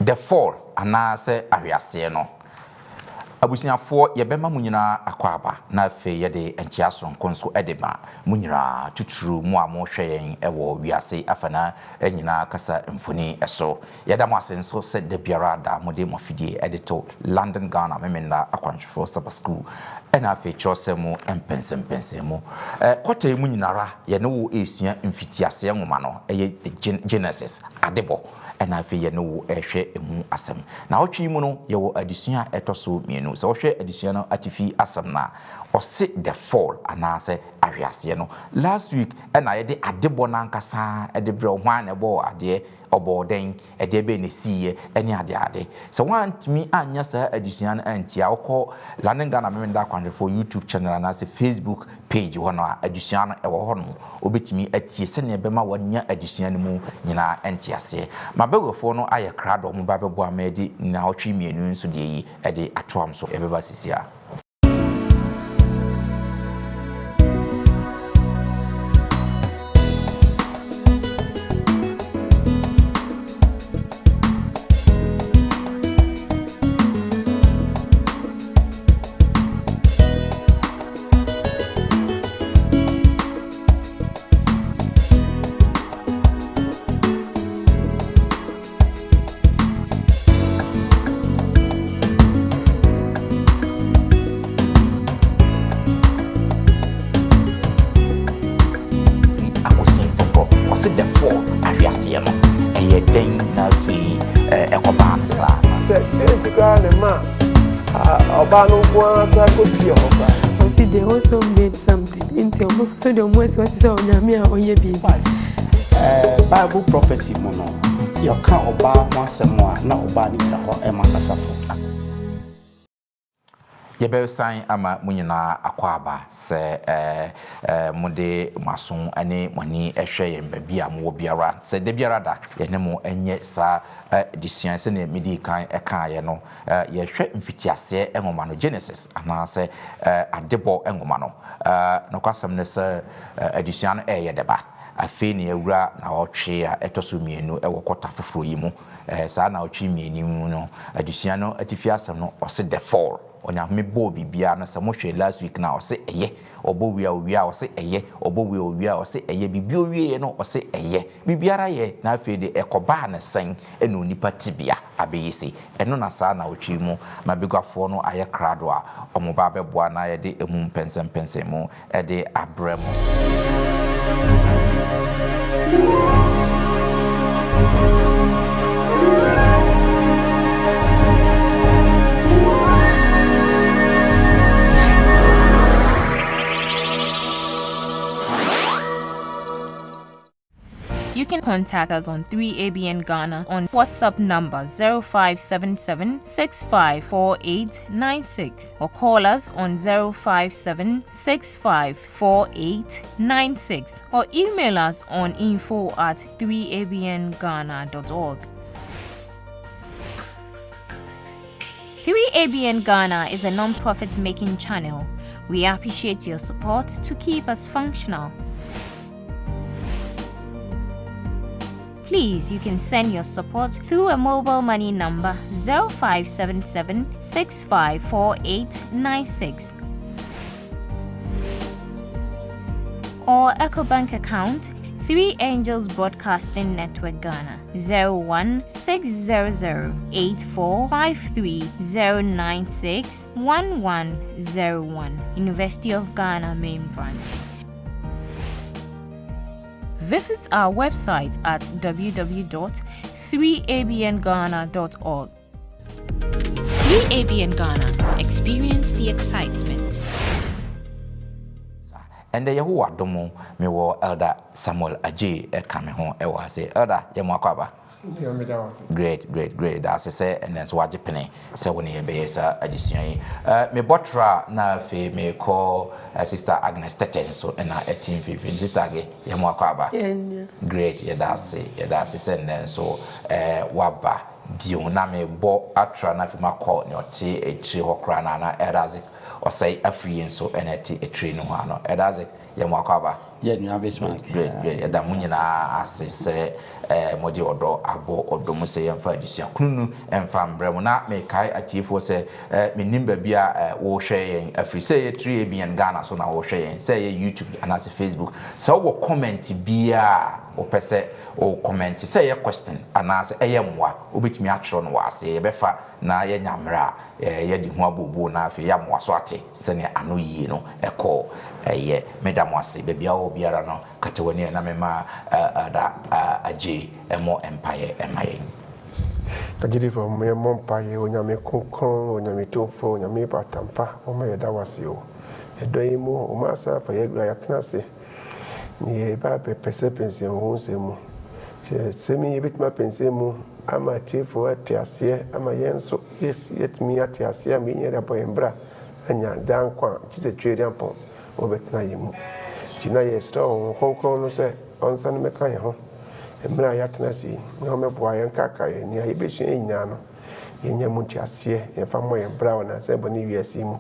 The Fall anaasɛ Ahweaseɛ no. Abusuafoɔ, yɛbɛma mo nyinaa akwaaba, na afei yɛde nkyea soronko nso de ma mo nyinaa, titiriw mo a mohwɛ yɛn wɔ wiase afanaa nyinaa kasa mfoni so. Yɛda mo ase nso sɛ da biara da mode mo afidie de to London Ghana Memenda Akwanhwɛfoɔ Saba Sukuu ɛna afei kyerɛwsɛm mu mpɛnsɛmpɛnsɛn mu. Kɔta yi mu nyinara yɛne wo resua mfitiaseɛ nwoma no, ɛyɛ Genesis, adebɔ. Ɛna afei yɛne wo rehwɛ emu asɛm. Naawɔtwe yi mu no, yɛwɔ adesua a ɛtɔ so mmienu. Sɛ wohwɛ adesua no atifi asɛm no a, ɔse The Fall anaasɛ Ahweaseɛ no. Last week ɛna yɛde adebɔ no ankasa de brɛ wo, hwan na ɛbɔɔ adeɛ, ɔbɔɔ dɛn, ɛdeɛ bɛn na ɛsiiɛ, ɛne adeade. Sɛ woantumi annya saa adesua no antie a, wokɔ London Ghana Memenda Akwanhwɛfoɔ YouTube channel anaasɛ Facebook page hɔ no a, adesua no ɛwɔ hɔ nom. Wobɛtumi atie sɛnea ɛbɛma woanya adesua no mu nyinaa nteaseɛ. M'abɛwurafoɔ no ayɛ krado a wɔba abɛboa me de nnawɔtwe mmienu nso deɛ yi de atoam so. Yɛbɛba sisi a. Akɔsin foforɔ ɔse the fall ahweaseɛ no ɛyɛ dɛn na afei ɛkɔbaa no saa. Sɛ tenti koraa ne ma ɔbaa no nko ara koraa kɔpie hɔ koraa. Ɔsi they also made something nti ɔmo nso deɛ ɔmo asi wɔte sɛ onyame a ɔyɛ biribi. Bible prophecy mu no, yɛka ɔbaa ho asɛm a na ɔbaa no gyina hɔ ma asafo. Yɛbɛsan ama mo nyinaa akwaaba sɛ mode mo aso ne mo ani hwɛ yɛn baabi a mowɔ biara. Sɛ da biara da yɛne mo nyɛ saa adesua sɛnea medii kan kaeɛ no, yɛhwɛ mfitiaseɛ nwoma no, Genesis, anaasɛ adebɔ nwoma no. Nokwasɛm ne sɛ adesua no ɛreyɛ dɛ ba. Afei na yɛawura naawɔtwe a ɛtɔ so mmienu wɔ kɔta foforɔ yi mu. Saa naawɔtwe mmienu yi mu no, adesua no atifi asɛm no, ɔse The Fall. Onyame bɔɔ biribiara no, sɛ mohwɛ last week no a, ɔse ɛyɛ. Ɔbɔ wie a, owie a, ɔse ɛyɛ. Ɔbɔ wie a, owie a, ɔse ɛyɛ. Biribi owieɛ no, ɔse ɛyɛ. Biribiara yɛ, na afei de ɛkɔbaa no sɛn ɛna onipa tebea abɛyɛ sei. Ɛno na saa naawɔtwe yi mu m'abaguafoɔ no ayɛ krado a wɔba abɛboa na yɛde ɛmu mpɛnsɛmpɛnsɛnmu de abrɛ mo. You can contact us on 3ABN Ghana on WhatsApp number 0577 654896 or call us on 057 654896 or email us on info at 3abnghana.org. 3ABN Ghana is a non-profit making channel. We appreciate your support to keep us functional. Please, you can send your support through a mobile money number 0577 654896 or EcoBank account 3 Angels Broadcasting Network Ghana 01600 8453 1101 University of Ghana Main Branch. Visit our website at www.3abnghana.org. 3ABN Ghana. Experience the excitement. Ɛndɛ Yehowa dom mewɔ Elder Samuel Adjei ɛka me ho ɛwɔ ha sei. Elder, yɛ mo akwaaba. Great, great, great. Daase sɛ ɛnɛ nso wagye pene sɛ wo ne yɛn bɛyɛ saa adesua yi. Mebɔ tra na afei mekɔ Sister Agnes Tete nso na ɛte mfimfini. Sister Age, yɛ mo akwaaba. Great, yɛda ase, yɛda ase sɛ nnɛ nso waba. bio na mebɔ atra na afei makɔ nea ɔte akyire hɔ koraa no ana Elder Isaac Ɔsɛe afiri yi nso ɛna ɛte akyire no ho ano. Elder Isaac, yɛ mo akwaaba. Yɛ nua Bismarck. Great, great. Yɛda mo nyinaa ase sɛ eh, mode ɔdɔ abɔ ɔdɔ mu sɛ yɛmfa adesua kununu mfa mbrɛ mo. Na mekae atiefoɔ sɛ eh, mennim baabi a eh, wohwɛ yɛn afiri, sɛ ɛyɛ 3ABN Ghana so na wohwɛ yɛn, sɛ ɛyɛ YouTube anaasɛ Facebook. Sɛ wowɔ comment biara a wopɛ sɛ wo comment, sɛ ɛyɛ question anaasɛ ɛyɛ mmoa, wobɛtumi atwerɛ no wɔ aseɛ. Yɛbɛfa na yɛanya mmerɛ a Yɛadi ho abooboo na afei yɛamoa so ate sɛnea ano yie no kɔ. Ɛyɛ. Meda mo ase. Baabi a wowɔ biara no, kata w'ani na memma Elder Adjei mmɔ mpaeɛ mma yɛn. Agyidifo momma yɛmmɔ mpaeɛ Onyame kronkron Onyame tumfoɔ Onyame batampa Momma yɛda wo ase o Ɛdɔ yi mu Woma asan afa yɛn adwuma Yɛatena ase Ne yɛba abɛpɛsɛpɛnsɛn wo ho nsɛm mu Sɛ asɛm yi yɛbɛtumi apɛnsɛn mu Ama atiefoɔ ate aseɛ Ama yɛn nso Yɛatumi ate aseɛ ama yɛn nyinaa de abɔ yɛn bra anya daa nkwa a gye sɛ Tweaduampɔn ɔbɛtena yɛn mu. Nti na yɛsrɛ Honhom Kronkron no sɛ ɔnsane mmɛka yɛn ho mmerɛ a yɛatena ase yi na ɔmmɛboa yɛn nkaakae yɛn nea yɛbɛsua yi nyinaa no yɛnya mu nteaseɛ yɛmfa mmɔ yɛn bra wɔ nansa bɔne wiase yi mu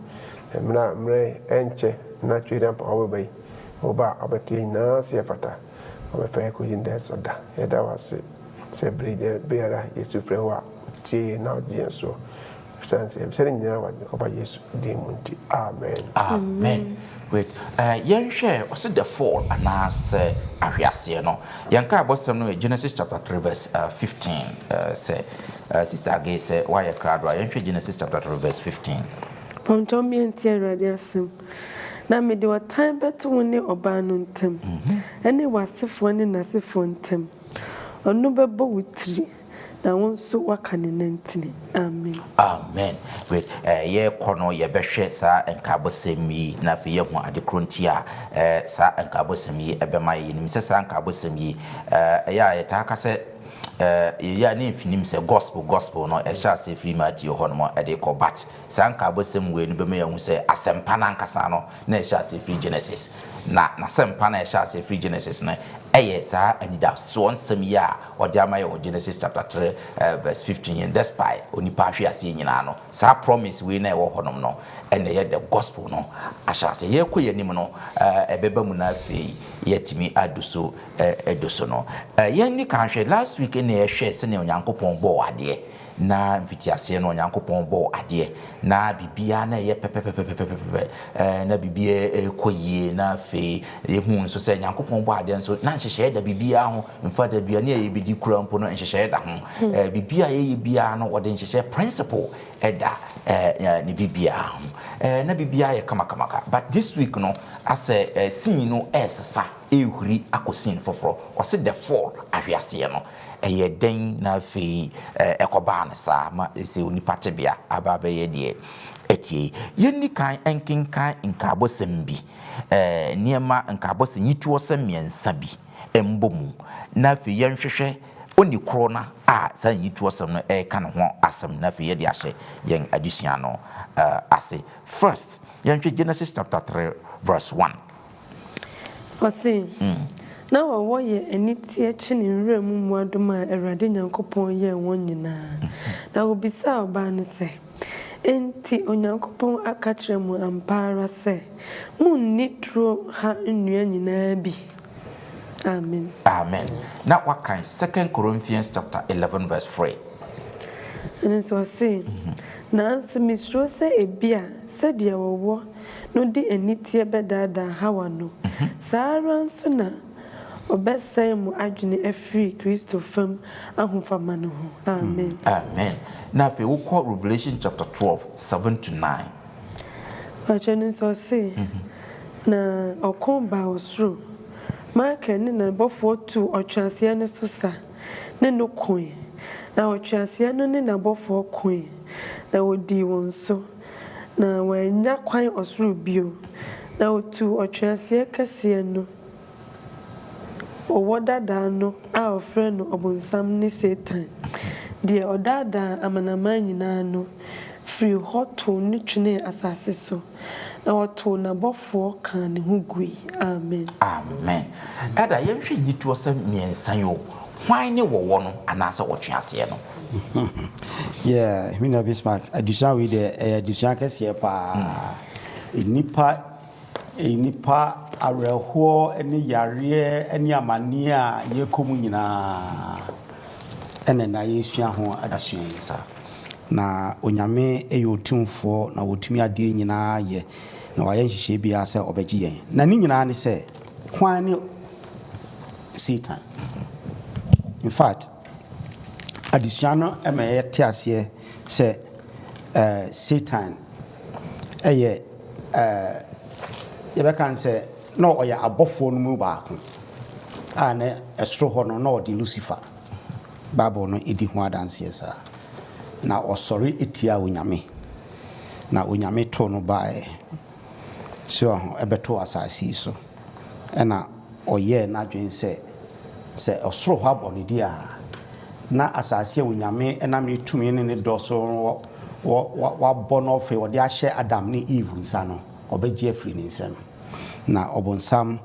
na mmerɛ a mmerɛ ɛnkyɛ na Tweaduampɔn ɔbɛba yi ɔba a ɔbɛto yɛn nyinaa sɛ yɛfata ɔbɛfa yɛn akɔdi ne daa da. Yɛda wo ase sɛ bere biara yɛsu frɛ wo a Wotie yɛn na wogye yɛn so. Esiane sɛ yɛbisa ne nyinaa wɔ Agyenkwa Ba Yesu din mu nti, amen. Amen. Wait, eh, yɛnhwɛ, ɔse the fall anaasɛ ahweaseɛ no. Yɛn nkaebɔsɛm no yɛ Genesis chapter 3 verse 15. Eh, sɛ eh, Sister Agay sɛ woayɛ krado a, yɛnhwɛ Genesis chapter 3 verse 15. Pɔntɔ mmea ntie Awurade asɛm. Na mede ɔtan bɛto wo ne ɔbaa no ntam, ɛne w'asefoɔ ne n'asefoɔ ntam. Ɔno bɛbɔ wo tiri, na wo nso woaka ne nantini. Amen. Amen. Great. Eh, yɛrekɔ no yɛbɛhwɛ saa nkaabɔsɛm yi na afei yɛahu ade korɔ nti a eh, saa nkaabɔsɛm yi ɛbɛma yɛ. Yɛnim sɛ saa nkaabɔsɛm yi eh, ɛyɛ a yɛtaa ka sɛ eh, yɛyɛ a ne mfinim sɛ gospel gospel no ɛhyɛ aseɛ firi Matthew hɔ nom ɛde kɔ, but saa nkaabɔsɛm wei no bɛma yɛahu sɛ asɛmpa no ankasa no na ɛhyɛ aseɛ firi Genesis. Na n'asɛmpa no a ɛhyɛ aseɛ firi Genesis no yɛ saa anidasoɔ nsɛm yi a ɔde ama yɛn wɔ Genesis chapter 3 verse 15 yi, despite onipa ahweaseɛ nyinaa no, saa promise wei na ɛwɔ hɔnom no ɛna ɛyɛ the gospel no ahyɛaseɛ. Yɛrekɔ yɛn anim no, ɛbɛba mu na afei yɛatumi adu so adu so no. Yɛn ni kan hwɛ, last week na yɛhwɛ sɛnea Onyankopɔn bɔɔ adeɛ. Na mfitiaseɛ no Onyankopɔn bɔɔ adeɛ, na biribiara na ɛyɛ pɛpɛpɛpɛpɛpɛ, ɛɛ, na biribiara ɛrekɔ yie, na afei yɛhuu nso sɛ Nyankopɔn bɔɔ adeɛ nso, na nhyehyɛeɛ da biribiara ho. In fact, aduane a yɛbɛdi koraa mpo no, nhyehyɛeɛ da ho. Ɛɛ, biribiara a yɛyɛ biara no, wɔde nhyehyɛeɛ, principle, ɛda ɛɛ, ne biribiara ho. Ɛɛ, na biribiara yɛ kamakamaka. But this week no, asɛ ɛɛ, scene no ɛresesa, ɛrehuri akɔ scene foforɔ. Ɔse the fall, ahweaseɛ no. Ɛyɛ dɛn na afei ɛkɔbaa no saa ma seesei onipa tebea aba abɛyɛ deɛ ɛteɛ yi? Yɛnni kan nkenkan nkaabɔsɛm bi, nneɛma nkaabɔsɛm, nyitoɔsɛm mmiɛnsa bi mmɔ mu, na afei yɛnhwehwɛ onni korɔ no a saa nyitoɔsɛm no reka ne ho asɛm, na afei yɛde ahyɛ yɛn adesua no ase. First, yɛnhwɛ Genesis chapter 3 verse 1. Ɔse, Na wɔwɔ yɛ aniteɛ kyene nwura mu mmoadoma a Awurade Nyankopɔn yɛɛ wɔn nyinaa. Na wɔbisaa ɔbaa no sɛ, Enti Onyankopɔn aka kyerɛ mo ampa ara sɛ, Monnni turo ha nnua nyinaa bi? Amen. Amen. Na wakan Second Corinthians chapter 11 verse 3. Ɛno nso ɔse, Nanso mesuro sɛ ebia sɛdeɛ wɔwɔ no de aniteɛ bɛdaadaa Hawa no, saa ara nso na ɔbɛsɛe mo adwene afiri Kristo fam ahofama no ho. Amen. Amen. Na afei wokɔ Revelation chapter 12, 7 to 9. Mpakyɛ no nso ɔse, Na ɔko baa ɔsoro, Michael ne n'abɔfoɔ tuu ɔtweaseɛ no so sa ne no koe, na ɔtweaseɛ no ne n'abɔfoɔ koe, na wɔdii wɔn so. Na wannya kwan ɔsoro bio, na otuu ɔtweaseɛ kɛseɛ no, ɔwɔ dadaa no a wɔfrɛ no ɔbonsam ne Satan, deɛ ɔdaadaa amanaman nyinaa no, firii hɔ too no twenee asase so, na wɔtoo n'abɔfoɔ kaa ne ho gui. Amen. Amen. Ɛda yɛnhwɛ nyitoɔsɛm mmiɛnsa yi o. Hwan ne wɔwɔ no anaasɛ ɔtweaseɛ no? Yeah, me nua Bismarck, adesua wei deɛ ɛyɛ adesua kɛseɛ paa. Nnipa nnipa awerɛhoɔ ne yareɛ ne amanneɛ a yɛkɔ mu nyinaa ɛna na yɛsua ho adesua yi. Na Onyame yɛ otumfoɔ na ɔtumi adeɛ nyinaa yɛ na wayɛ nhyehyɛeɛ biara sɛ ɔbɛgye yɛn. Na ne nyinaa ne sɛ, hwan ne Satan? In fact, adesua no ma yɛte aseɛ sɛ Satan yɛ yɛbɛka no sɛ na ɔyɛ abɔfoɔ no mu baako a na ɛsoro hɔ no na ɔde Lucifer. Bible no di ho adanseɛ saa. Na ɔsɔre tia Onyame, na Onyame too no baeɛ so ɛbɛtoo asase yi so. Ɛna ɔyɛɛ n'adwene sɛ, sɛ ɔsoro hɔ abɔ no deɛ a, na asase a Onyame nam ne tumi ne ne dɔ so wabɔ no afei ɔde ahyɛ Adam ne Eve nsa no, ɔbɛgye afiri ne nsam. Na ɔbonsam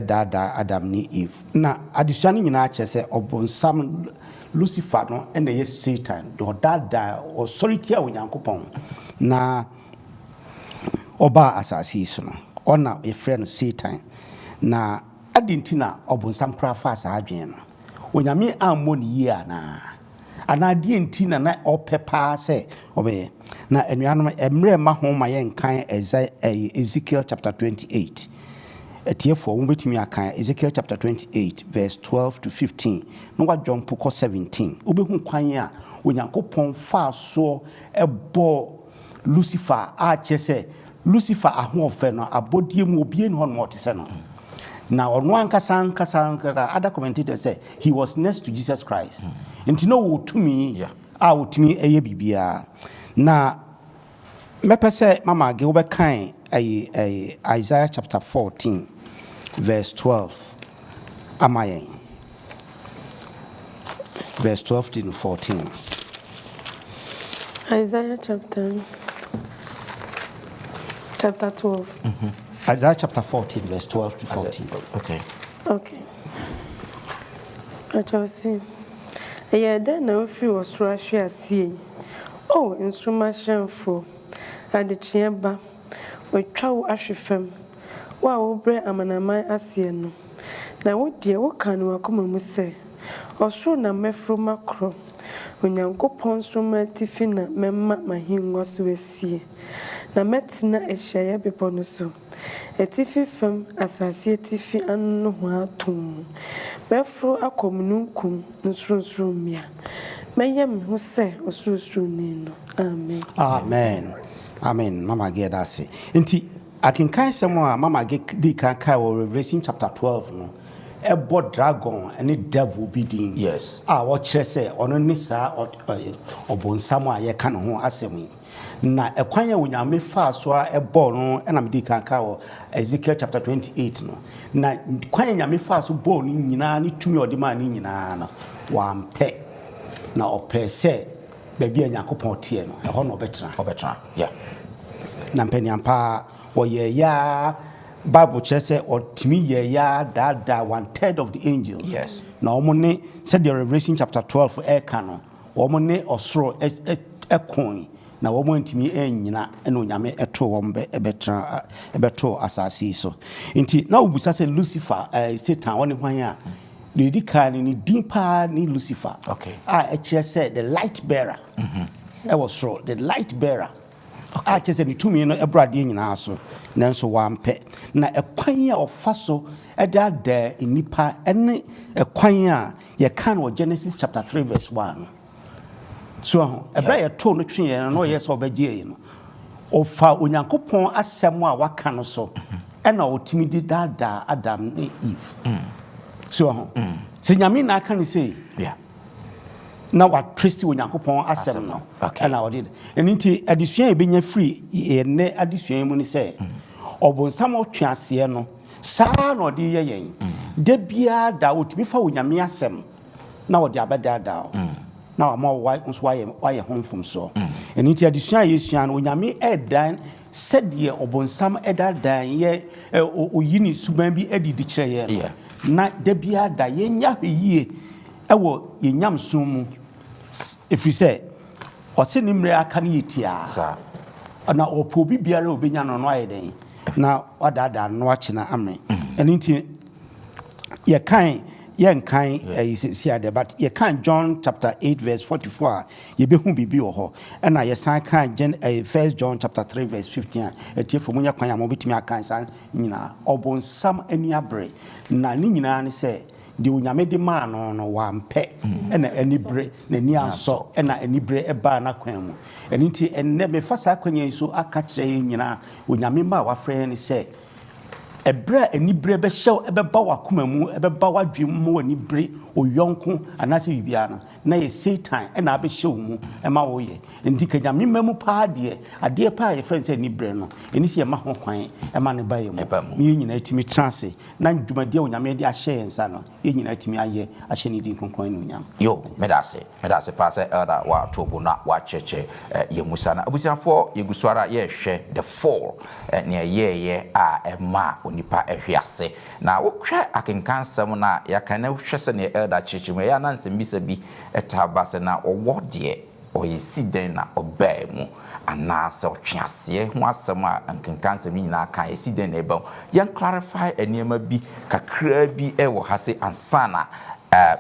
daadaa Adam ne Eve. Na adesua no nyinaa kyerɛ sɛ ɔbonsam Lucifer no na ɛyɛ Satan, deɛ ɔdaadaa, ɔsɔre tia Onyankopɔn na ɔbaa asase yi so no, ɔna yɛfrɛ no Satan. Na adɛn nti na ɔbonsam koraa faa saa adwene no? Onyame ammɔ no yie anaa? Anaa deɛ nti na na ɔpɛ paa sɛ ɔbɛyɛ? Na anuanom, mmerɛ mma ho ma yɛnkan Ezekiel chapter 28. Atiefoɔ, mobɛtumi akan Ezekiel chapter 28 verse 12 to 15 na wadwɔn mpo kɔ 17. Wobɛhu kwan a Onyankopɔn faa soɔ bɔɔ Lucifer a kyerɛ sɛ Lucifer ahoɔfɛ no abɔdeɛ mu obiara ni hɔ nom a ɔte sɛ no. Na ɔno ankasa ankasa ankasa other commentators sɛ he was next to Jesus Christ. Nti na ɔwɔ tumi a ɔtumi yɛ biribiara. Na mɛpɛ sɛ Mama Age wobɛkan ayi ayi Isaiah chapter 14 verse 12 ama yɛn. Verse 12 to 14. Isaiah chapter 12. Isaiah chapter 14 verse 12 to 14. Okay. Okay. Akyɛw ɛyɛ dɛn na wofiri wɔ soro ahwe aseɛ yi? O nsoromma hyerɛnfoɔ, adekyeɛ ba, wɔatwa wo ahwe fam, wo a wobrɛ amanaman aseɛ no. Na wo deɛ woka no w'akoma mu sɛ, ɔsoro na mɛforo makorɔ, Onyankopɔn nsoromma atifi na mɛma m'ahengua so asie. Na mɛtena ahyiaeɛ bepɔ no so, atifi fam asase atifi ano nohoa tɔnn. Mɛforo akɔ mununkum nsorosoro mmea. Mɛyɛ me ho sɛ ɔsorosoroni no. Amen. Amen. Amen. Mama Age da ase. Nti akenkan sɛm a Mama Age di kan kae wɔ Revelation chapter 12 no ɛbɔ dragon ne devil bi din. A wɔkyerɛ sɛ ɔno ne saa ɔbonsam a yɛka ne ho asɛm yi. Na ɛkwan a Onyame faa so a ɛbɔɔ no ɛna mede kan ka wɔ Ezekiel chapter 28 no. Na kwan a Nyame faa so bɔɔ no nyinaa ne tumi a ɔde maa ne nyinaa no, wampɛ. Na ɔpɛɛ sɛ baabi a Nyankopɔn teɛ no, ɛhɔ na ɔbɛtena. Ɔbɛtena. Na mpaniampa ɔyɛ yaa Bible kyerɛ sɛ ɔtumi yɛ yaa daadaa one third of the angels. Na wɔn ne sɛdeɛ Revelation chapter 12 ɛreka no, wɔn ne ɔsoro ɛkoe na wɔn antumi anyina ɛna Onyame ɛto wɔn bɛ ɛbɛtena ɛbɛto asase yi so. Nti na wobusa sɛ Lucifer Satan ɔne hwan a deɛ edi kan no ne din paa ne Lucifer. A ɛkyerɛ sɛ the light bearer ɛwɔ soro, the light bearer. A kyerɛ sɛ ne tumi no ɛboro adeɛ nyinaa so, nanso wampɛ. Na ɛkwan a ɔfa so ɛde ada nnipa ɛne ɛkwan a yɛka no wɔ Genesis chapter 3 verse 1 no. So ɛho ɛberɛ a yɛtoo no tweeɛ no na ɔyɛ sɛ ɔbɛgye yi no, ɔfa Onyankopɔn asɛm a waka no so ɛna ɔtumi de daadaa Adam ne Eve. So ɛho sɛ Nyame na aka no sei na watwesi Onyankopɔn asɛm no ɛna ɔde ɛno nti adesua a yɛbɛnya firi yɛnnɛ adesua yi mu ne sɛ ɔbonsam ɔtwe aseɛ no saa na ɔde yɛ yɛn. Da biara da ɔtumi fa Onyame asɛm na ɔde abɛdaadaa wo na wama wo nso wayɛ ho mfomsoɔ. Ɛno nti adesua a yɛsua no, Onyame ɛdan sɛdeɛ ɔbonsam ɛdaadaa yɛ, ɔyi ne suban bi adi de kyerɛ yɛn no. Na da biara da yɛnyɛ ahwɛyie wɔ yɛn nyamesom mu, ɛfiri sɛ ɔse ne mmerɛ aka no yɛ tiaa, na ɔpɛ obi biara a ɔbɛnya no no ayɛ dɛn na wadaadaa no na wakye no amene. Ɛno nti yɛkan yɛnkan ɛyi sisi adeɛ, but yɛkan John chapter 8 verse 44 a, yɛbɛhu biribi wɔ hɔ. Ɛna yɛsan kan Gen ɛyi First John chapter 3 verse 15 a, atiefo munya kwan a mobɛtumi akan saa nyinaa. Ɔbonsam ani abere, na ne nyinaa ne sɛ deɛ Onyame de maa no no wampɛ, ɛna anibere n'ani ansɔ, ɛna anibere ɛbaa n'akwan mu. Ɛno nti ɛnnɛ mefa saa akwannya yi so aka kyerɛ yɛn nyinaa, Onyame mma a wafrɛ yɛn ne sɛ, ɛberɛ a anibere bɛhyɛ ɛbɛba w'akoma mu, ɛbɛba w'adwene mu ma w'ani bere oyɔnko anaasɛ biribiara no, na yɛ Satan ɛna abɛhyɛ wo mu ɛma woyɛ. Nti ka Nyame mma mu paa deɛ, adeɛ paa a yɛfrɛ no sɛ anibere no, ɛni sɛ yɛma ho kwan ɛma no ba yɛn mu, na yɛn nyinaa tumi tena ase na dwumadie a Onyame de ahyɛ yɛn nsa no, yɛn nyinaa tumi ayɛ ahyɛ ne din kronkron animuonyam. Yo, meda ase. Meda ase paa sɛ Elder woato bo na woakyerɛkyerɛ yɛn mu saa. Na abusuafoɔ, yɛgu so ara yɛrehwɛ the fall, nea ɛyɛeɛ a ɛmaa onipa hwe ase. Na wohwɛ akenkansɛm no a yɛaka na wohwɛ sɛdeɛ Elder kyerɛkyerɛ mu, ɛyɛ a na nsɛmmisa bi taa ba sɛ, na ɔwɔ deɛ ɔyɛ si dɛn na ɔbaa mu? Anaa sɛ ɔtweaseɛ ho asɛm a nkenkansɛm yi nyinaa ka, ɛsi dɛn na ɛba mu? Yɛn clarify nneɛma bi kakraa bi wɔ ha se ansa na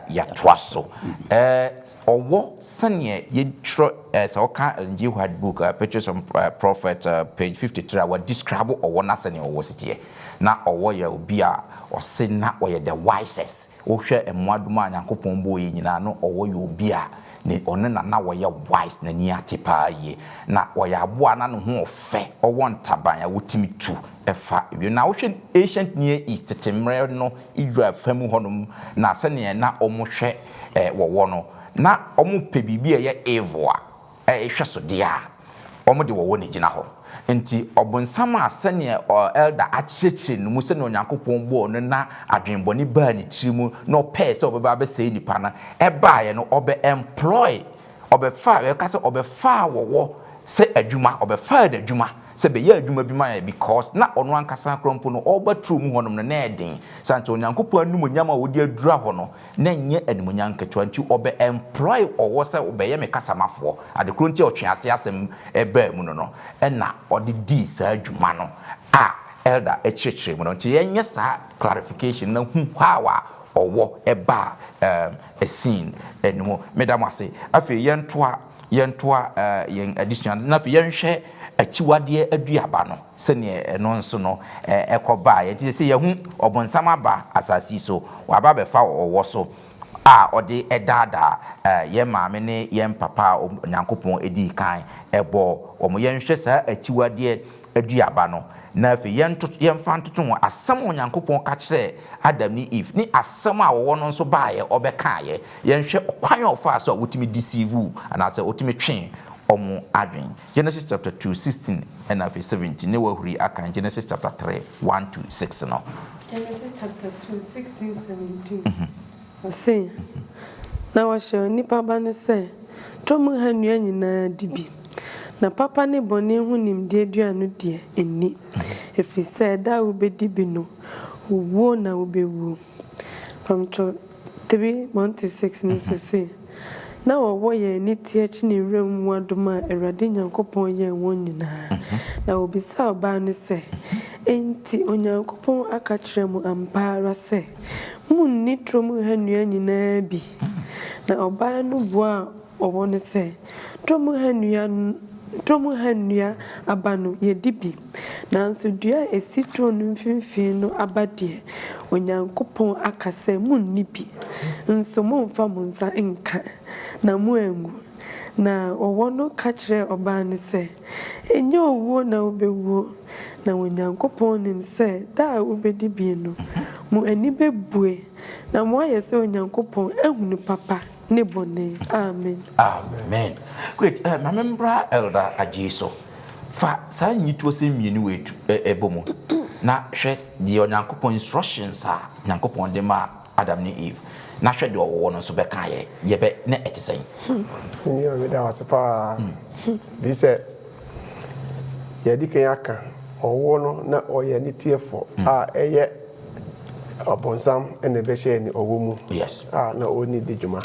yɛatoa so. Ɔwɔ sɛneɛ yɛtwerɛ, sɛ woka Ellen G. White book, Pictures of Prophet, page 53 a, wɔ describe ɔwɔ na sɛneɛ ɔwɔ si teɛ. Na ɔwɔ yɛ obi a ɔse na ɔyɛ the wisest. Wohwɛ mmoadoma a Nyankopɔn bɔɔ yɛ nyinaa no, ɔwɔ yɛ obi a ne ɔno na na ɔyɛ wise, n'ani ate paa yie. Na ɔyɛ aboa a na ne ho ɔfɛ, ɔwɔ ntaban a wotumi tu fa wiem. Na wohwɛ ancient Near East, tete mmerɛ no, Israel fa mu hɔnom, na sɛdeɛ na wɔhwɛ wɔwɔ no, na wɔpɛ biribi a ɛyɛ evil a, ɛhwɛsodeɛ a, wɔde wɔwɔ na ɛgyina hɔ. Nti ɔbonsam a sɛdeɛ elder akyerɛkyerɛ no mu sɛdeɛ Onyankopɔn bɔɔ no na adwenbɔne baa ne tiri mu na ɔpɛɛ sɛ ɔbɛba abɛsɛe nipa no, ɛbaeɛ no ɔbɛ employ, ɔbɛfaa, yɛka sɛ ɔbɛfaa wɔwɔ sɛ adwuma, ɔbɛfaa n'adwuma sɛ bɛyɛ adwuma bi ma yɛ, because na ɔno ankasa koraa mpo no ɔreba turo mu hɔnom no na ɛden, sane sɛ Onyankopɔn animuonyam a ɔde adura hɔ no na ɛnyɛ animuonyam ketewa, nti ɔbɛ employ ɔwɔ sɛ ɔbɛyɛ me kasamafoɔ. Ade korɔ nti a ɔtwease asɛm baa mu no no ɛna ɔde dii saa dwuma no a elder kyerɛkyerɛ mu no. Nti yɛnyɛ saa clarification na hu how a ɔwɔ baa scene no mu. Meda mo ase. Afei yɛntoa yɛntoa yɛn adesua no, na afei yɛnhwɛ akyiwadeɛ aduaba no sɛdeɛ ɛno nso no ɛkɔ baeɛ. Nti sɛ yɛhu ɔbonsam aba asase yi so, waba abɛfa ɔwɔ so a ɔde daadaa yɛn maame ne yɛn papa a Onyankopɔn dii kan bɔɔ wɔn. Yɛnhwɛ saa akyiwadeɛ aduaba no, na afei yɛnto yɛmfa ntoto ho asɛm a Onyankopɔn ka kyerɛɛ Adam ne Eve ne asɛm a ɔwɔ no nso baeɛ ɔbɛkaeɛ. Yɛnhwɛ ɔkwan a ɔfaa so a wotumi deceive anaasɛ wotumi twee wɔn adwene. Genesis chapter 2, 16 ɛna afei 17 ne wahuri akan Genesis chapter 3, 1 to 6 no. Genesis chapter 2, 16, 17. Ɔse, na wɔhyɛɛ onipa ba no sɛ, Tɔ mu ha nnua nyinaa di bi, na papa ne bɔne ho nimdeɛ dua no deɛ, nni, ɛfiri sɛ da a wobɛdi bi no, owuo na wobɛwuo. Pamkyɛ 3, 1-6 no nso se, Na wɔwɔ yɛn aniteɛ kyene wuram mmoadoma a Awurade Nyankopɔn yɛɛ wɔn nyinaa. Na wɔbisaa ɔbaa no sɛ, Enti Onyankopɔn aka kyerɛ mo ampa ara sɛ, 'Munni turom ha nnua nyinaa bi'? Na ɔbaa no buaa ɔwɔ no sɛ, Turom ha nnua turom ha nnua aba no, yedi bi. Nanso dua a esi turo no mfimfini no aba deɛ, Onyankopɔn aka sɛ, 'Munni bi, nso mommfa mo nsa nnka, na moanwu. Na ɔwɔ no ka kyerɛɛ ɔbaa no sɛ, Ɛnyɛ owuo na wobɛwuo, na Onyankopɔn nim sɛ da a wobɛdi bi no, mo ani bɛbue, na moayɛ sɛ Onyankopɔn ahunu papa ne bɔne. Amen. Amen. Great. Ma me mbra Elder Agyei so. Fa saa nyitoɔsɛm mmienu wei tu eh, bɔ mu na hwɛ deɛ Onyankopɔn instructions a Nyankopɔn de maa Adam ne Eve, na hwɛ deɛ ɔwɔ no nso bɛkaeɛ. Yɛbɛ na ɛte sɛn? Me nua meda wo ase paa. Bi sɛ yɛadi kan aka ɔwɔ no na ɔyɛ ne tiefo a ɛyɛ. Ɔbonsam na ɛbɛhyɛɛ ne ɔwɔ mu a na ɔne di dwuma.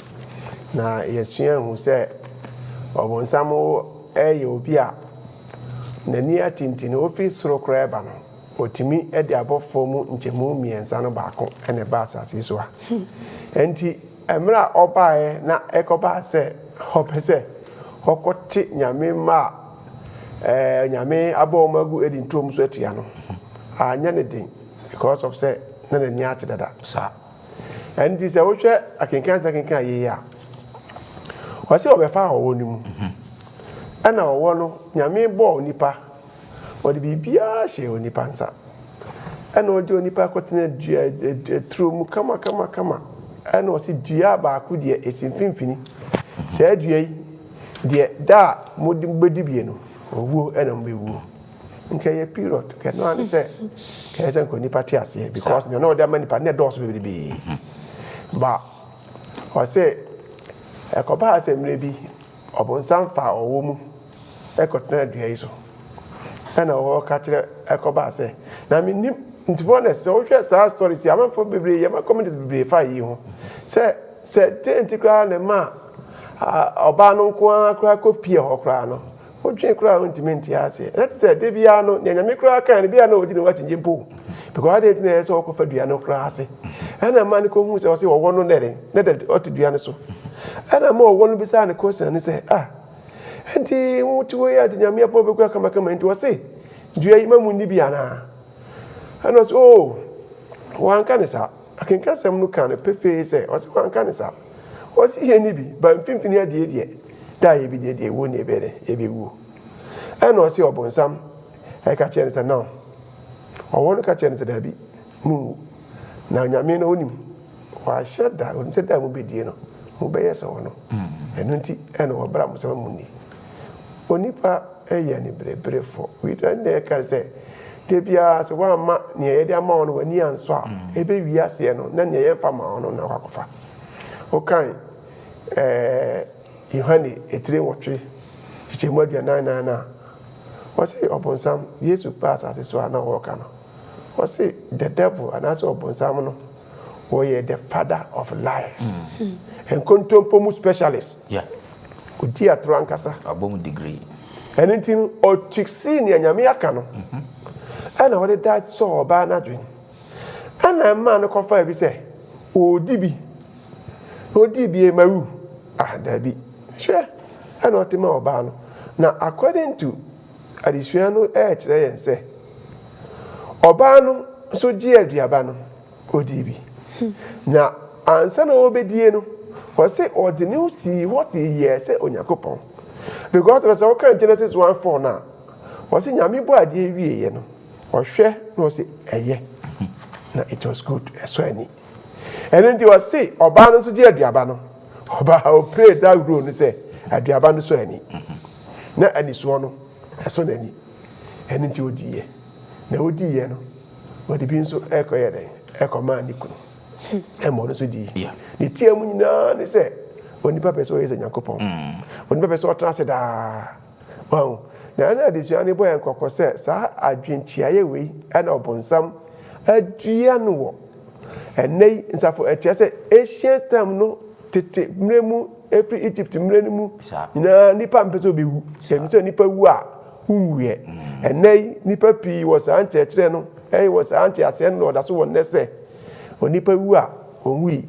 Na yɛsua hu sɛ ɔbonsam yɛ obi a n'ani atinti no, ofi soro koraa ba no, ɔtumi de abɔfoɔ mu nkyɛmu mmiɛnsa no baako na ɛba asase so a. Enti mmerɛ a ɔbaeɛ na ɛkɔbaa sɛ ɔpɛ sɛ ɔkɔte Nyame mma a Nyame abɔ wɔn agu Eden turom so atua no, anyɛ ne den because of sɛ na n'ani ate dada. Saa. Ɛnti sɛ wohwɛ akenkan sɛ akenkan yie a, ɔsɛ ɔbɛfa ɔwɔ no mu. Ɛna ɔwɔ no, Nyame bɔɔ onipa, ɔde biribiara hyɛɛ onipa nsa. Ɛna ɔde onipa kɔtena dua turo mu kama kama kama. Ɛna ɔse dua baako deɛ ɛsi mfimfini. Saa dua yi deɛ da a mode mobɛdi bie no, owuo ɛna mobɛwuo. Nka ɛyɛ period. Nka ɛno ara ne sɛ nka ɛyɛ sɛ nka onipa te aseɛ because nea na ɔde ama nipa no na ɛdɔɔso bebrebe. Ba ɔse ɛkɔbaa sɛ mmerɛ bi ɔbonsam faa ɔwɔ mu ɛkɔtena dua yi so ɛna ɔka kyerɛ ɛkɔbaa sɛ na menim nti bɔ na sɛ wohwɛ saa story si amanfoɔ bebree yɛma comments bebree fa yi ho sɛ sɛ dɛn nti koraa na ɛma ɔbaa no nko ara koraa kɔpie hɔ koraa no Wodwen koraa a wontumi nte aseɛ. Na te sɛ da biara no, nea Nyame koraa kae no, bia na ɔdi ne ho akyinnye mpo. Because adɛn nti na ɛyɛ sɛ ɔkɔfa dua no koraa ase? Ɛna ma no kɔhu sɛ ɔse ɔwɔ no nɛdɛn, na dɛ ɔte dua no so. Ɛna ma ɔwɔ no bisaa no question ne sɛ, ah, nti wote hɔ yi a de Nyame apɔn bɛkura kamakama nti ɔse dua yi ma mu nni bi anaa? Ɛna ɔse, oh, wanka ne saa. Akenkasɛm no ka no pefee sɛ, ɔse wanka ne saa. Ɔse yɛnni bi, ba mfimfini adeɛ deɛ, da a yɛbɛdi deɛ ɛwuo ne yɛbɛyɛ dɛ, yɛbɛwuo. Ɛna ɔse ɔbonsam ɛka kyerɛ no sɛ, no, ɔwɔ no ka kyerɛ no sɛ, daabi, monwu. Na Onyame no onim, wahyɛ da, onim sɛ da a mobɛdie no, mobɛyɛ sɛ ɔno. Ɛno nti ɛna ɔbra mo sɛ monni. Onipa yɛ anibereberefoɔ. Wei deɛ ɛna ɛka sɛ, da biara sɛ woamma nea yɛde ama wo no w'ani ansɔ a, ɛbɛwie aseɛ no na nea yɛmfa ma wo no na wakɔfa. Wokan ɛɛ Yohane etire nwɔtwe kyekyɛmu 44 no a, ɔse ɔbonsam, Yesu baa asase so a na ɔreka no, ɔse the devil anaasɛ ɔbonsam no, ɔyɛ the father of lies. Nkontompo mu specialist. Yeah. Odi atoro ankasa. Wabɔ mu degree. Ɛno nti no, ɔtwiksi nea Nyame aka no, ɛna ɔde da sɔɔ ɔbaa no adwene. Ɛna ɛmaa no kɔfaa bi sɛ ɔredi bi. Na ɔdii bi mawu. Ah, daabi. Hwɛ, ɛna ɔte ma ɔbaa no. Na according to adesua no ɛrekyerɛ yɛn sɛ, ɔbaa no nso gyee aduaba no, ɔdii bi. Na ansa na ɔrebɛdie no, ɔse ɔde ne ho sii hɔ de yɛɛ sɛ Onyankopɔn. Because sɛ woka Genesis 1:4 no a, ɔse Nyame bɔ adeɛ wieɛ no, Ɔhwɛ na ɔse ɛyɛ na it was good, ɛsɔ ani. Ɛno nti ɔse ɔbaa no nso gye aduaba no, ɔbaa ɔpray that role no sɛ aduaba no sɔ ani na anisoɔ no ɛsɔ n'ani. Ɛno nti ɔdiiɛ, na ɔdiiɛ no ɔde bi nso ɛkɔyɛ dɛn, ɛkɔmaa ne kunu ɛma ɔno nso dii. Ne tia mu nyinaa ne sɛ onipa pɛ sɛ ɔyɛ sɛ Nyankopɔn, onipa pɛ sɛ ɔtena ase daa. Wahu? Na ɛna adesua no bɔ yɛn kɔkɔ sɛ saa adwenkyeaeɛ wei na ɔbonsam adua no wɔ ɛnnɛ yi nsafo, ɛkyerɛ sɛ ancient time no, tete mmerɛ mu, ɛfiri Egypt mmerɛ no mu nyinaa nipa mpɛ sɛ ɔbɛwu. Yɛnim sɛ nipa wu a wonwuiɛ. Ɛnnɛ yi nipa pii wɔ saa nkyerɛkyerɛ no, ɛyɛ wɔ saa nteaseɛ no na ɔda so wɔ nnɛ sɛ onipa wu a Ɔnwui.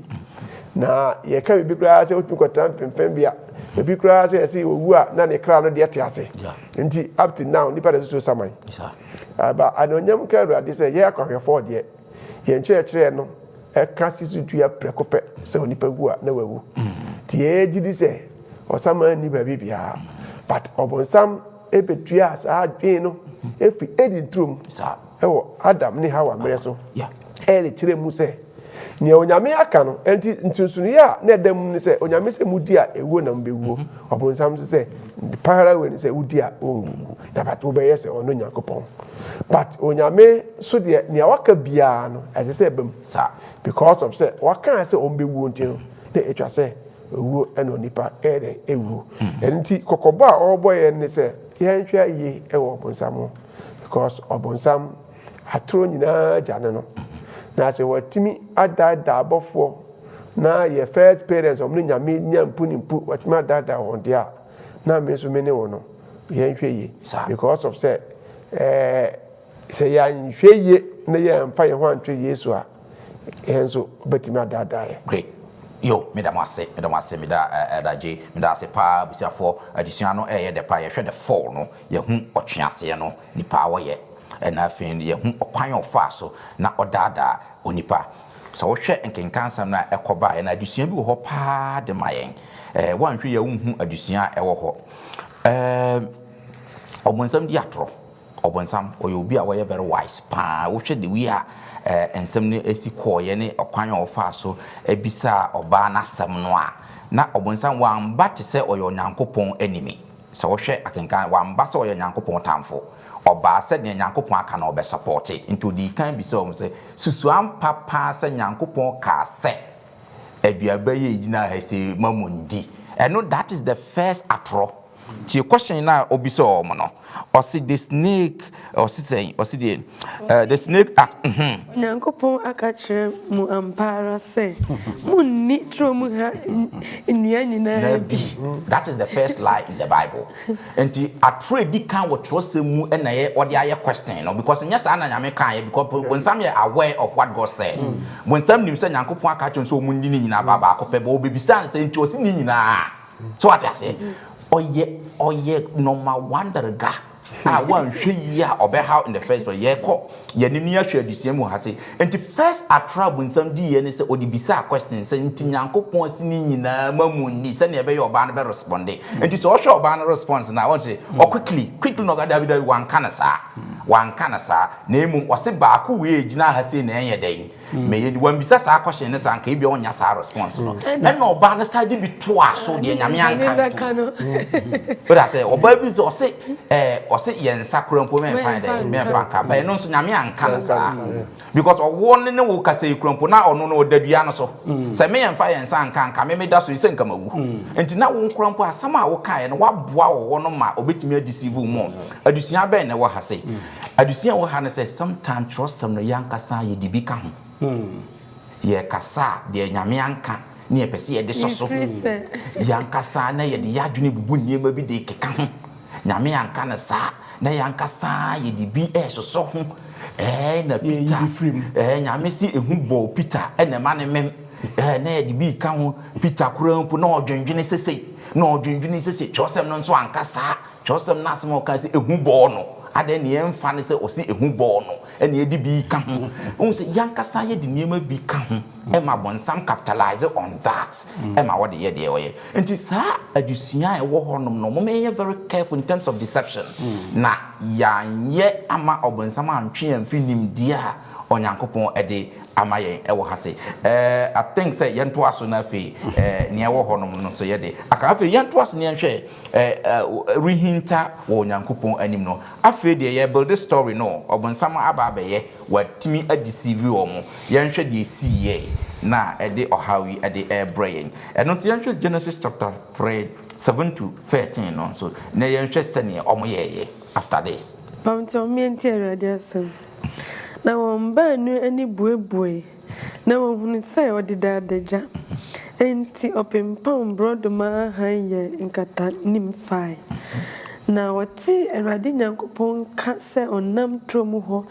Na yɛka biribi koraa sɛ wotumi kɔtena mfemfem bea. Ebi koraa sɛ yɛse owu a na ne kra no deɛ te ase. Nti up to now nipa da so saman. Aba anuonyam nka Awurade sɛ yɛ akɔhwɛfoɔ deɛ yɛn kyerɛkyerɛ no ɛka si so dua prɛko pɛ sɛ onipa wu a na wawu. Nti yɛgye di sɛ ɔsaman nni baabi biara. But ɔbonsam ɛbɛtua saa adwene no ɛfiri Eden turom ɛwɔ Adam ne Hawa mmerɛ so ɛrekyerɛ mu sɛ Nea Onyame aka no, enti nsonsonoeɛ a na ɛda mu ne sɛ, Onyame sɛ modi a ɛwuo na mobɛwuo, ɔbonsam nso sɛ, paara wei ne sɛ wodi a wonwu, na but wobɛyɛ sɛ ɔno Nyankopɔn. But Onyame so deɛ, nea waka biara no, ɛsɛ sɛ ɛba mu. Because of sɛ wakaa sɛ wɔn bɛwuo nti no, na ɛtwa sɛ owuo ɛna onipa ɛyɛ dɛn ɛwuo. Ɛno nti kɔkɔbɔ a ɔrebɔ yɛn ne sɛ yɛnhwɛ yie ɛwɔ ɔbonsam ho, because ɔbonsam Atoro nyinaa gya ne no. Na sɛ watumi adaadaa abɔfoɔ na yɛ first parents ɔmo ne Nyame nya mpu ne mpu watumi adaadaa wɔn deɛ a, na me nso me ne wo no yɛnhwɛ yie because of sɛ ɛɛ sɛ yɛanhwɛ yie na yɛamfa yɛn ho antwere Yesu a, yɛn nso ɔbɛtumi adaadaa yɛn. Great. Yo, meda mo ase, meda mo ase, meda Elder J, meda ase paa abusuafoɔ, adesua no ɛyɛ dɛ paa, yɛhwɛ the fall no, yɛhu ɔtweaseɛ no, nipa a ɔyɛ, ɛna afei no yɛhu ɔkwan a ɔfaa so na ɔdaadaa onipa. Sɛ wohwɛ nkenkansɛm no a ɛkɔ baeɛ no, adesua bi wɔ hɔ paa de ma yɛn. Ɛɛ, woanhwɛ yie a wonhu adesua a ɛwɔ hɔ. Ɛɛ, ɔbonsam di atorɔ. Ɔbonsam, ɔyɛ obi a ɔyɛ very wise paa. Wohwɛ the way a ɛɛ nsɛm no si kɔeɛ ne ɔkwan a ɔfaa so bisaa ɔbaa no asɛm no a, na ɔbonsam wamba te sɛ ɔyɛ Onyankopɔn enemy. Sɛ wohwɛ akenkan, wamba sɛ ɔyɛ Nyankopɔn tamfo. Ɔbaa sɛ deɛ Nyankopɔn aka no ɔbɛsupporte. Nti odii kan bisaa wɔn sɛ, Susu ampa paa sɛ Nyankopɔn kaa sɛ aduaba yi a egyina ha sei ma mo ndi? Ɛno that is the first atorɔ. Tie question no a obisa wɔn no. Ɔse the snake, ɔse sɛn? Ɔse deɛ, eh, the snake asked, mhm. Onyankopɔn aka akyerɛ mo ampa ara sɛ, Monnni turo mu ha nnua nyinaa bi. That is the first lie in the Bible. Nti atoro a edi kan wɔ twerɛsɛm mu na ɛyɛ wɔde ayɛ question no because nyɛ saa na Nyame kaeɛ because bonsam yɛ aware of what God said. Bonsam nim sɛ Nyankopɔn aka akyerɛ no sɛ wɔn nni ne nyinaa ba baako pɛ but ɔbɛbisaa no sɛ nti ɔse ne nyinaa. So wate aseɛ? Ɔyɛ ɔyɛ number one darega a wanhwɛ yie a ɔbɛhaw in the first place. Yɛkɔ yɛne ni ahwɛ adesua mu ha se nti first atoro a bonsam diiɛ ne sɛ ɔde bisaa question sɛ nti Nyankopɔn asi ne nyinaa ma mu nni sɛnea ɛbɛyɛ ɔbaa no bɛ responde. Nti sɛ ɔhwɛ ɔbaa no response no a ɔn sɛ ɔ quickly quickly na ɔka dabi dabi wanka no saa wanka no saa na mmom ɔse baako wei a ɛgyina ha sei na ɛnyɛ dɛn Mɛyɛ ni wambisa saa question no saa nka ebia ɔnnya saa response no. Ɛna ɔbaa no saa de bi toaa so deɛ Nyame anka. Wode asɛ ɔbaa bi sɛ ɔse ɛɛ ɔse yɛn nsa kora mpo mɛnfa dɛ mɛnfa nka ba ɛno nso Nyame anka no saa because ɔwoɔ ne ne wo kasa yi kora mpo na ɔno no ɔda dua no so sɛ me yɛnfa yɛn nsa nka nka me meda so yi sɛ nka mawu nti na wo nkora mpo asɛm a wokaeɛ no waboa ɔwɔ no ma ɔbɛtumi adeceive wo more. Adesua bɛn na ɛwɔ ha sei? Adesua a ɛwɔ ha ne sɛ sometimes twerɛsɛm no yɛn ankasa yɛde bi ka ho. Yɛkasa a, deɛ Nyame anka ne yɛpɛ sɛ yɛde sɔ so. Yɛn ankasa na yɛde yɛn adwene bubu nneɛma bi de keka ho. Nyame anka no saa, na yɛn ankasa yɛde bi resosɔ ho. Ɛɛ na Peter, ɛɛ Nyame se ehu bɔɔ Peter ɛna ɛma ne mem. Ɛɛ na yɛde bi ka ho. Peter koraa mpo na ɔdwendwene sesei, na ɔdwendwene sesei. Twerɛsɛm no nso anka saa. Kyerɛwsɛm no asɛm a ɔkae sɛ ehu bɔɔ no, adɛn na yɛmfa no sɛ ɔse ehu bɔɔ no na yɛde bi ka ho? Wohu sɛ yɛn ankasa yɛde nneɛma bi ka ho ma bonsam capitalise on that ma ɔde yɛ deɛ ɔyɛ. Nti saa adesua a ɛwɔ hɔnom no, momma yɛnyɛ very careful in terms of deception na yɛanyɛ amma ɔbonsam antwe yɛn amfiri nimdeɛ a Onyankopɔn de ama yɛn wɔ ha sei. Eh, I think sɛ yɛntoa so na afei eh, nea ɛwɔ hɔnom no nso yɛde aka. Afei yɛntoa so na yɛnhwɛ rehinta wɔ Onyankopɔn anim no. Afei deɛ yɛ build story no, ɔbonsam aba abɛyɛ, watumi a deceive wɔn. Yɛnhwɛ deɛ ɛsiiɛ na ɛde ɔhaw yi de rebrɛ yɛn. Ɛno nso yɛnhwɛ Genesis chapter 3, 7 to 13 no nso, na yɛnhwɛ sɛdeɛ wɔyɛeɛ after this. Mpabokyɛw, mommie ntie Awurade asɛm. Na wɔn baanu ani buebuei. Na wɔhunuu sɛ ɔdeda adagya, enti ɔpempam borɔdɔma ahan yɛɛ nkatanim fae. Na wɔtee Awurade Nyankopɔn nka sɛ ɔnam turo mu hɔ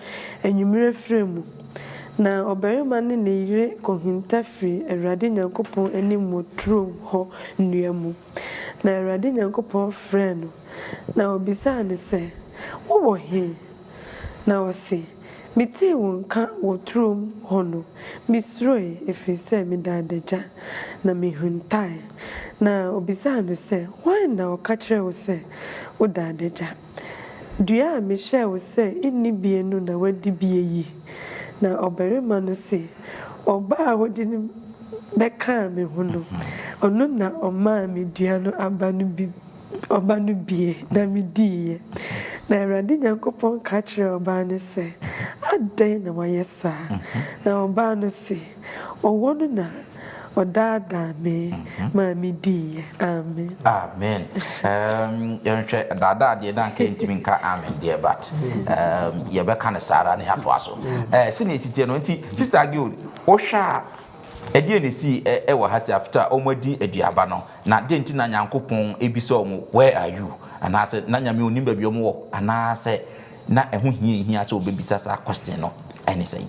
anwummerɛ frɛ mu. Na ɔbarima ne ne yere kɔhinta firii Awurade Nyankopɔn anim wɔ turom hɔ nnua mu. Na Awurade Nyankopɔn frɛɛ no, na ɔbisaa no sɛ, Wowɔ he? Na ɔse, Metee wo nka wɔ turom hɔ no, misuroe, ɛfiri sɛ meda adagya, na mehuntae. Na ɔbisaa no sɛ, Hwan na ɔka kyerɛɛ wo sɛ woda adagya? Dua a mehyɛɛ wo sɛ nni bie no na woadi bie yi? Na ɔbarima no se, Ɔbaa a wode no bɛkaa me ho no, ɔno na ɔmaa me dua no aba no bi. Ɔba no bie, na mediiɛ. Na Awurade Nyankopɔn ka kyerɛɛ ɔbaa no sɛ, Adɛn na woayɛ saa? Na ɔbaa no se, Ɔwɔ no na Ɔdaadaa me maa me diiɛ. Amen. Amen um, yɛnhwɛ daadaa deɛ na anka yɛntumi nka amen deɛ but um, yɛbɛka no saa ara na yɛatoa so. Eh, sɛnea ɛsi teɛ no nti Sister Agild, wohwɛ a ɛdeɛ na ɛsii ɛwɔ ha sɛ after wɔn adi aduaba no na deɛ nti na Nyankopɔn ebisa wɔn where are you anaasɛ na Nyame onim baabi wɔn wɔ anaasɛ Na ɛho hia hia sɛ wɔbɛbisa saa question no ɛne sɛn?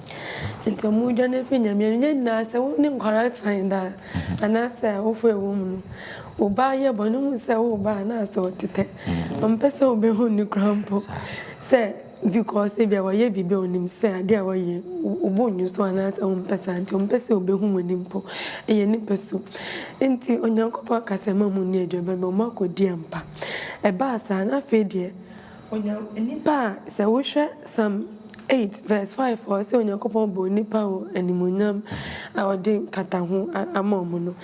Nti ɔmo dwane firi Nyame anim. Yɛn nyinaa sɛ wo ne nkwadaa san da a, anaasɛ awofo a ɛwɔ mu no, wo ba yɛ bɔne wohu sɛ wo ba anaasɛ ɔtetɛ. Ɔmpɛ sɛ wobɛhu no koraa mpo sɛ because ebia wayɛ biribi a ɔnim sɛ adeɛ a wayɛ wo bo nnwo so anaasɛ wompɛ saa nti ɔmpɛ sɛ ɔbɛhu w'anim mpo. Ɛyɛ nipa su. Nti Onyankopɔn aka sɛ mma monni aduaba bi, ɔmo akɔdi ampa. Ɛbaa saa no afei deɛ Onya nnipa a sɛ wohwɛ Psalm 8 verse 5 a ɔsɛ Onyankopɔn bɔɔ nnipa wɔ animuonyam a ɔde nkataho ama wɔn no.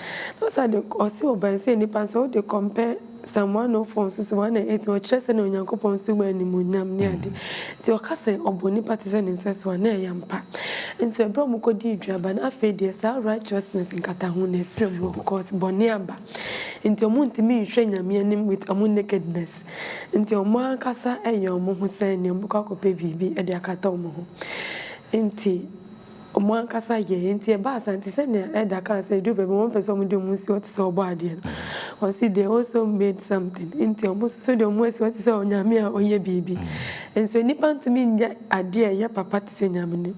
Na ɔsa de ɔse ɔbae sɛ nnipa sɛ wode compare Psalm 104 nso so 108 no ɔkyerɛ sɛnea Onyankopɔn nso wɔ animuonyam ne ade. Nti ɔka sɛ ɔbɔ nnipa te sɛ ne nsɛso a na ɛyɛ ampa. Nso ɛberɛ a wɔkɔdii duaba no afei deɛ saa righteousness nkataho no afiri wɔn because bɔne aba. Nti wɔntumi nhwɛ Nyame anim with wɔn nakedness. Nti wɔn ankasa yɛ wɔn ho sɛ nea wɔbɛkɔ akɔpɛ biribi de akata wɔn ho. Nti wɔn ankasa yɛ. Nti ɛbaa saa nti sɛnea Elder kaa sɛ ɛduru baabi wɔn pɛ sɛ wɔde wɔn si hɔ te sɛ ɔbɔadeɛ no. Ɔse they also made something. Nti wɔn nso de wɔn asi hɔ te sɛ onyame a ɔyɛ biribi. Nso nnipa ntumi nyɛ adeɛ a ɛyɛ papa te sɛ nyame no.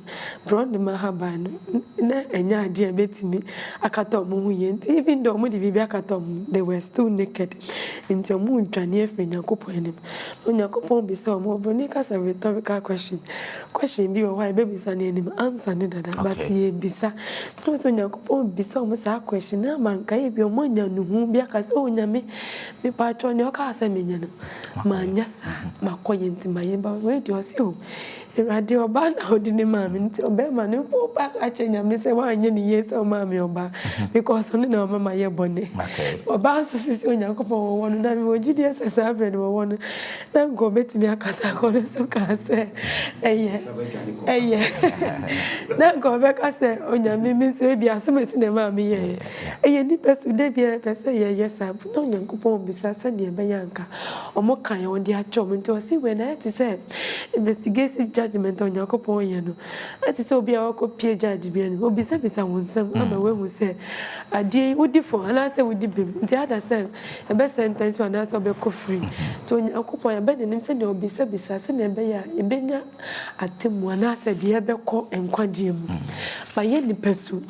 Borɔdoma ahaban no na ɛnyɛ adeɛ a ɛbɛtumi akata wɔn ho yie. Nti even though wɔde biribi akata wɔn ho, they were still naked. Enti wɔredwane afiri Onyankopɔn anim. Na Onyankopɔn bisa wɔn, oburoni ka sɛ rhetorical question, question bi wɔ hɔ a yɛbɛbisa no yɛnim answer no dada, but yɛrebisa. So na sɛ Onyankopɔn bisa wɔn saa question no ama nka ebi wɔn anya nnuhu bi aka sɛ, oh Nyame, mepaakyɛw nea ɔkaa sɛ menyɛ no, manyɛ saa, makɔyɛ nti mayɛ, but wei deɛ ɔse oh, Awurade, ɔbaa na ɔde no maa me nti ɔbɛrima no mpo ba ka kyerɛ Nyame sɛ woanyɛ no yie sɛ ɔmaa me ɔbaa because ɔno na ɔma mayɛ bɔne. Ɔbaa nso se sɛ Onyankopɔn wɔwɔ no na mewɔ gyidie sɛ saa berɛ no wɔwɔ no na nka ɔbɛtumi akasa akɔ no so kaa sɛ ɛyɛ ɛyɛ na nka ɔbɛka sɛ Onyame me nso ebi asomasi na ɛmaa meyɛeɛ. Ɛyɛ nnipa su da biara yɛpɛ sɛ yɛyɛ saa na Onyankopɔn bisa sɛdeɛ ɛbɛyɛ anka wɔn kan a wɔde akyɛ wɔn nti ɔse wei no ayɛ te sɛ investigative judgement a Onyankopɔn yɛ no ayɛ te sɛ obi a wakɔ pie judge bi anim obisabisa wo nsɛm ama wahu sɛ adeɛ yi wodi fɔ anaasɛ wodi bem nti ada sɛ ɛbɛ sentence wo anaasɛ ɔbɛkɔ free nti Onyankopɔn yɛbɛ n'anim sɛdeɛ ɔbisabisa sɛdeɛ ɛbɛyɛ a yɛbɛnya atemmu anaasɛ deɛ ɛbɛkɔ nkwagyeɛ mu. Ma yɛ nipa su.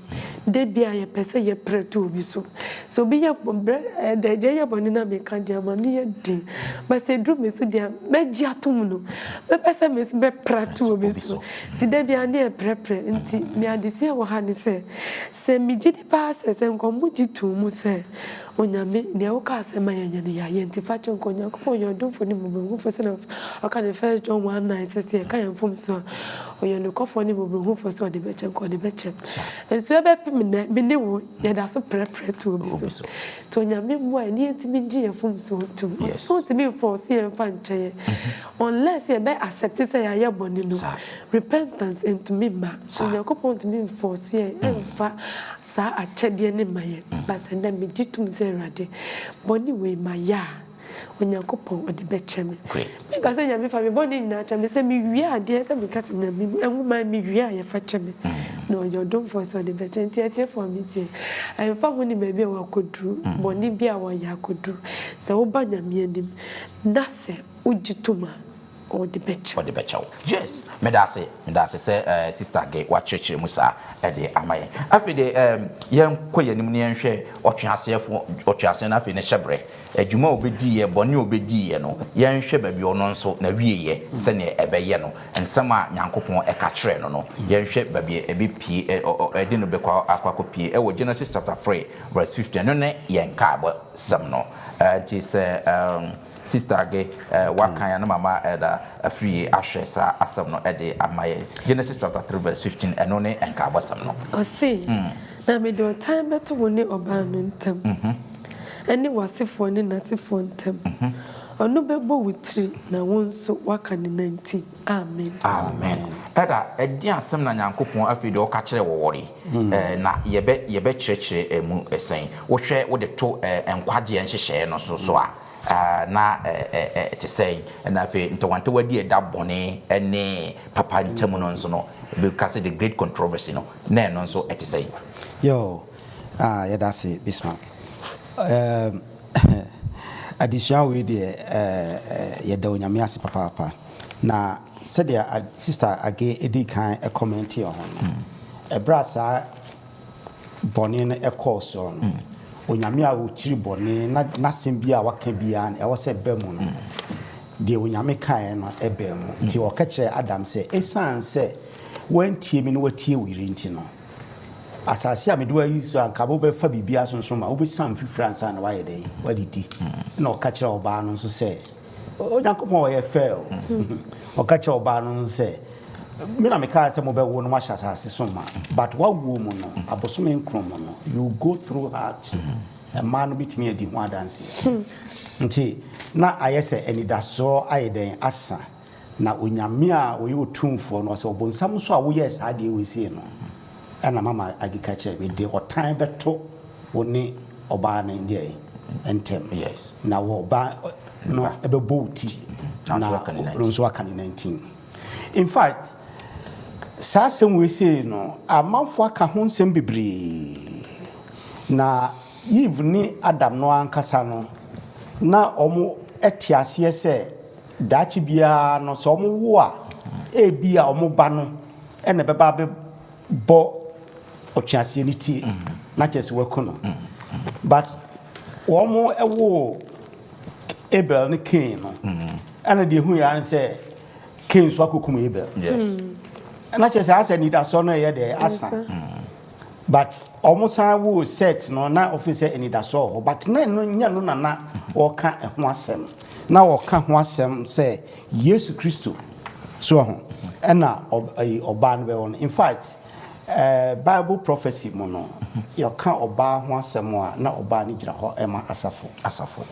Da bi a yɛpɛ sɛ yɛprɛ to obi so. Sɛ obi yɛ brɛ ɛdɛ agya yɛ bɔne na meka deɛ ama no yɛ den. But sɛ ɛduru me so deɛ a mɛgye atom no. Mɛpɛ sɛ me nso mɛpra to obi so. Nti da biara ne yɛprɛprɛ. Nti me adesua wɔ ha ne sɛ, sɛ megye di paa sɛ sɛ nka wɔgye too mu sɛ Onyame, nea wokaa sɛ ma yɛnyɛ no, yɛayɛ, nti fa kyɛ nka Onyankopɔn yɛ ɔdomfo ne mmɔborɔhufo sɛnea ɔka no First John 1 9 sɛ, sɛ yɛka yɛn mfomso a, ɔyɛ ɔnokwafo ne mmɔborɔhufo sɛ ɔde bɛkyɛ nka ɔde bɛkyɛ. Nso ɛbɛpem nnɛ, me ne wo, yɛda so prɛprɛ to obi so. Nti Onyame mmoa yɛn na yɛntumi ngye yɛn mfomsoɔ ntom. Ɔse ɔntumi mfɔɔse yɛn mfa nkyɛ yɛn unless yɛbɛ accept sɛ yɛayɛ bɔne no. Repentance ntumi mma. Onyankopɔn ntumi mfɔɔse yɛn mfa saa akyɛdeɛ no ma yɛn, but sɛ nnɛ megye tom sɛ Awurade, bɔne wei mayɛ a, Onyankopɔn ɔde bɛkyɛ me. Menka sɛ Nyame fa me bɔne nyinaa kyɛ me, sɛ mewie adeɛ sɛ meka sɛ Nyame nwoma mewie a yɛfa kyɛ me, na ɔyɛ ɔdomfoɔ sɛ ɔde bɛkyɛ. Nti atiefoɔ a metie, ɛmfa ho ne baabi a wakɔduru, bɔne bi a wayɛ akɔduru, sɛ woba Nyame anim na sɛ wogye tom a, ɔde bɛkyɛ wo. Ɔde bɛkyɛ wo. Yes. Meda ase. Meda ase sɛ eh, Sister Gay wakyerɛkyerɛ mu saa de ama yɛn. Afei deɛ eh, yɛnkɔ yɛn anim na yɛnhwɛ ɔtweaseɛfo, ɔtweaseɛ no afei ne hyɛberɛ. Adwuma a ɔbɛdiiɛ, bɔne a ɔbɛdiiɛ no, yɛnhwɛ baabi ɔno nso n'awieeɛ sɛdeɛ ɛbɛyɛ no, nsɛm a Nyankopɔn ɛka kyerɛɛ no no, yɛnhwɛ baabi a ɛbɛpue, ɛ, ɔ, ɔ, ɛde no bɛkɔ akɔ akɔpue ɛwɔ Genesis chapter 3 verse 15. Ɛno ne yɛn nkaebɔsɛm no. Eh, nti sɛ eh, Sister Age, eh, wakan a na mama Elder Afriye ahwɛ saa asɛm no de ama yɛn. Genesis chapter 3 verse 15, ɛno ne nkaabɔsɛm no. Ɔse, Na mede ɔtan bɛto wo ne ɔbaa no ntam, ɛne w'asefoɔ ne n'asefoɔ ntam. Ɔno bɛbɔ wo tiri na wo nso woaka ne nantin. Amen. Amen. Ɛda, ɛdeɛn asɛm na Nyankopɔn afei deɛ ɔka kyerɛɛ wɔwɔ yi? Ɛɛ, na yɛbɛ, yɛbɛkyerɛkyerɛ ɛmu sɛn? Wohwɛ, wode to ɛɛ, nkwagyeɛ nhyehyɛeɛ no so so a, ɛɛ, na ɛɛ, ɛɛ, ɛte sɛn? Ɛna afei ntawantawa di ɛda bɔne ne papa ntam no nso no, bɛka sɛ the great controversy no, na ɛno nso ɛte sɛn? Yo, ah, yɛda ase Bismarck. Um, adesua wei deɛ eh, yɛda Onyame ase papaapa. Na sɛdeɛ Sister Age ɛdi kan ɛkɔmɛnte ho no, ɛberɛ a saa bɔne no ɛkɔɔ soɔ no, Onyame a ɔkyiri bɔne na n'asɛm bi a waka biara no ɛwɔ sɛ ɛba mu no, deɛ Onyame kaeɛ no ɛbaa mu. Nti ɔka kyerɛɛ Adam sɛ, ɛsiane sɛ woantie me na woatie wo yere nti no, asase a mede wo ayi so a anka wobɛfa biribiara sonso ma wobɛsiane mfifire ansa na woayɛ dɛn woadidi. Ɛna ɔka kyerɛɛ ɔbaa no nso sɛ, Onyankopɔn ɔyɛ fɛ o. Ɔka kyerɛɛ ɔbaa no nso sɛ, me na mekaa sɛ mobɛwo no moahyɛ asase so ma, but woawoɔ mu no, abosome nkron mu no, you go through hardship. Mmaa no bɛtumi adi ho adanseɛ. Nti na ayɛ sɛ anidasoɔ ayɛ dɛn asa. Na Onyame a ɔyɛ Otumfoɔ no, ɔsɛ ɔbonsam nso a woyɛɛ saa adeɛ wei sei no, ɛna mama ageka kyerɛ, mede ɔtan bɛto wo ne ɔbaa no deɛ ntɛm, na wɔ ɔbaa no ɛbɛbɔ wo ti, na ɔno nso aka ne nantin. In fact, saa asɛm wei sei no, amanfoɔ aka ho nsɛm bebree, na Eve ne Adam no ankasa no, na wɔn te aseɛ sɛ Daakye biara no, sɛ wɔwo a, ebia wɔn ba no na ɛbɛba abɛbɔ ɔtweaseɛ no ti na kyerɛ sɛ waku no. But wɔwoo Abel ne Cain no, ɛna deɛ ehu yɛ ara ne sɛ Cain nso akɔkum Abel. Na kyerɛ sɛ asɛ anidasoɔ no ɛyɛ deɛ asa. But wɔn san woo Seth no na ɔfi sɛ anidasoɔ wɔ hɔ but na ɛno nyɛ no na na ɔreka ɛho asɛm. Na ɔka ho asɛm sɛ Yesu Kristo so ho ɛna ɔbaa no bɛwɔ no. In fact, eh, Bible prophecy mu no, yɛka ɔbaa ho asɛm a na ɔbaa no gyina hɔ ma asafo. Asafo.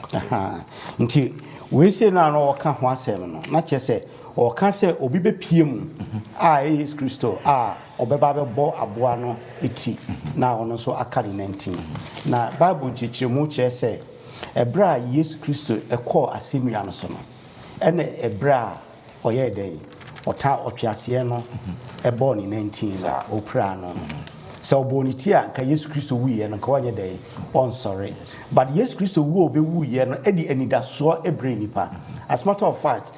Nti wei sei no a na ɔka ho asɛm no, na kyerɛ sɛ ɔka sɛ obi bɛpie mu a ɛyɛ Yesu Kristo a ɔbɛba abɛbɔ aboa no ti na ɔno nso aka ne nantin. Na Bible nkyerɛkyerɛmu kyerɛ sɛ Ɛberɛ a Yesu Kristo kɔɔ asɛnnua no so no, ɛne ɛberɛ a ɔyɛɛ dɛn? Ɔtaa ɔtweaseɛ no bɔɔ ne nantin no, ɔpiraa no no. Sɛ ɔbɔɔ ne ti a, nka Yesu Kristo wuiɛ no, nka ɔnyɛ dɛn? Ɔnsɔre. But Yesu Kristo wuo a ɔbɛwuiɛ no de anidasoɔ brɛɛ nnipa. As matter of fact,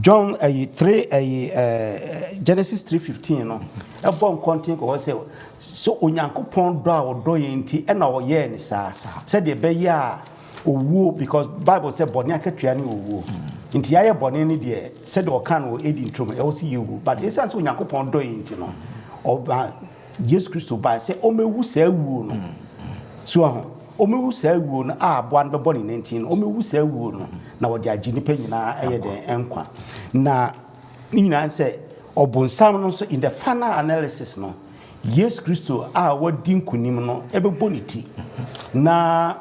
John ɛyi 3 ɛyi ɛɛ Genesis 3:15 no ɛbɔ nkɔnten kɔkɔ sɛ sɛ Onyankopɔn dɔ a ɔdɔ yɛn nti ɛna ɔyɛɛ ne saa sɛdeɛ ɛbɛyɛ a owuo, because Bible sɛ bɔne akatua ne owuo, nti yɛayɛ bɔne no deɛ sɛdeɛ ɔka no wɔ Eden turom ɛwɔ sɛ yɛwu, but ɛsiane sɛ Onyankopɔn dɔ yɛn nti no ɔba Yesu Kristo bae sɛ ɔmmɛwu saa wuo no. So ahu? Ɔmmɛwu saa wuo no a aboa no bɛbɔ ne nantin no, ɔmmɛwu saa wuo no na wɔde agye nnipa nyinaa ɛyɛ dɛn nkwa. Na ne nyinaa sɛ ɔbonsam no nso in the final analysis no, Yesu Kristo a wadi nkonim no ɛbɛbɔ ne ti na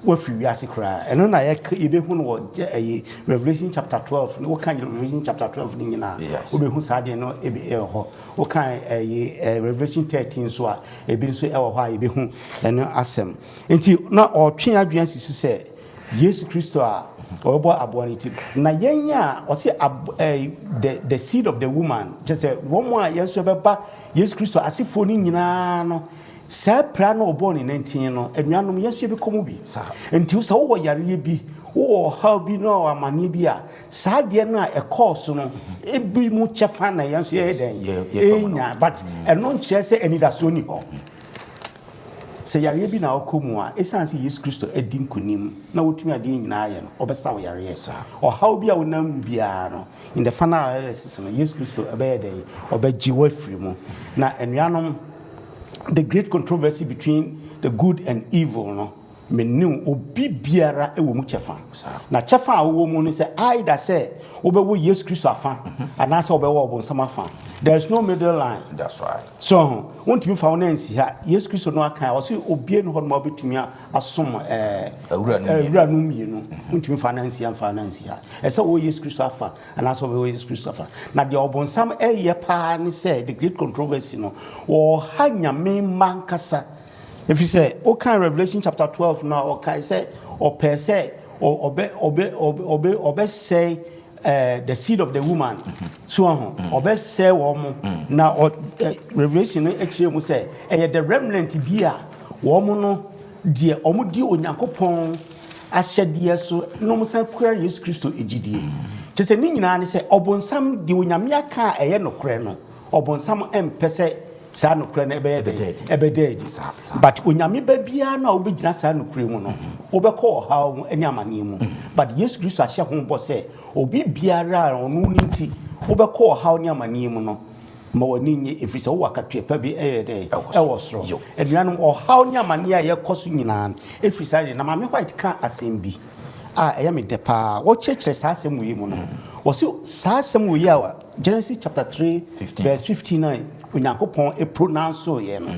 wafiri wiase koraa. Ɛno na yɛbɛhu no wɔ ɛyi Revelation chapter 12 ne woka Revelation chapter 12 no nyinaa wobɛhu saa deɛ no ebi ɛwɔ hɔ. Woka ɛyi Revelation 13 nso a ebi nso ɛwɔ hɔ a yɛbɛhu ɛno asɛm. Nti na ɔtwe adwene asi so sɛ Yesu Kristo a ɔbɛbɔ aboa no ti na yɛn a ɔse the seed of the woman, kyerɛ sɛ wɔn a yɛn nso ɛbɛba Yesu Kristo asefoɔ no nyinaa no, saa pira no ɔbɔɔ ne nantin no, anuanom, yɛn nso yɛbɛkɔ mu bi. Nti sɛ wowɔ yareɛ bi, wowɔ ɔhaw bi na ɔwɔ amanneɛ bi a, saa adeɛ no a ɛkɔɔ so no, ebi mu kyɛfa na yɛn nso yɛyɛ dɛn? Ɛnya. But ɛno nkyerɛ sɛ anidasoɔ ni hɔ. Sɛ yareɛ bi na wokɔ mu a, ɛsiane sɛ Yesu Kristo adi nkonim na ɔtumi adeɛ nyinaa yɛ no, ɔbɛsa wo yareɛ. Ɔhaw bi a wonam mu biara no, in the final analysis no, Yesu Kristo ɛbɛyɛ dɛn? Ɔbɛgye wo afiri mu. Na anuanom, the great controversy between the good and evil no. Me ne obi biara wɔ mu kyɛfa. Na kyɛfa a wowɔ mu no sɛ either sɛ wobɛwɔ Yesu Kristo afa anaasɛ wobɛwɔ ɔbonsam afa. There is no middle line. That's right. So ho, wontumi fa wo nan nsi ha. Yesu Kristo no aka a, ɔse obie ne hɔ nom a wobɛtumi asom ɛɛ awuranom mmienu. Wontumi fa nan nsi ha mfa nan nsi ha. Ɛsɛ wowɔ Yesu Kristo afa anaasɛ wobɛwɔ Yesu Kristo afa. Na deɛ ɔbonsam ɛyɛ paa ne sɛ, the great controversy no, wɔha Nyame mma ankasa. Ɛfiri sɛ wokan Revelation chapter 12 no a, ɔkae sɛ ɔpɛɛ sɛ ɔbɛ ɔbɛ ɔbɛ ɔbɛsɛe eh, the seed of the woman so ho ɔbɛsɛe wɔn mo na ɔ eh, Revelation no kyerɛ mu sɛ ɛyɛ the remnant bi a wɔn no deɛ wɔn di Onyankopɔn ahyɛdeɛ so na wɔn san kura Yesu Kristo gyidie. Kyerɛ sɛ ne nyinaa ne sɛ ɔbonsam deɛ Onyame aka a ɛyɛ nokorɛ no ɔbonsam mpɛ sɛ saa nokorɛ no ɛbɛyɛ dɛn? Ɛbɛda adi. But Onyame ba biara no a wobɛgyina saa nokorɛ mu no, wobɛkɔ ɔhaw mu ne amaneɛ mu. But Yesu Kristo ahyɛ ho bɔ sɛ, obi biara a ɔno no nti wobɛkɔ ɔhaw ne amaneɛ mu no, ma w'ani nnye, ɛfiri sɛ wowɔ akatua pa bi ɛyɛ dɛn? Ɛwɔ soro. Anuanom, ɔhaw ne amaneɛ a yɛkɔ so nyinaa no, ɛfiri saa deɛ. Na Maame White ka asɛm bi a ɛyɛ me dɛ paa. Ɔkyerɛkyerɛ saa asɛm wei mu no, ɔse saa asɛm wei a Genesis chapter 3 verse 15 a Onyankopɔn pronounced-eɛ no,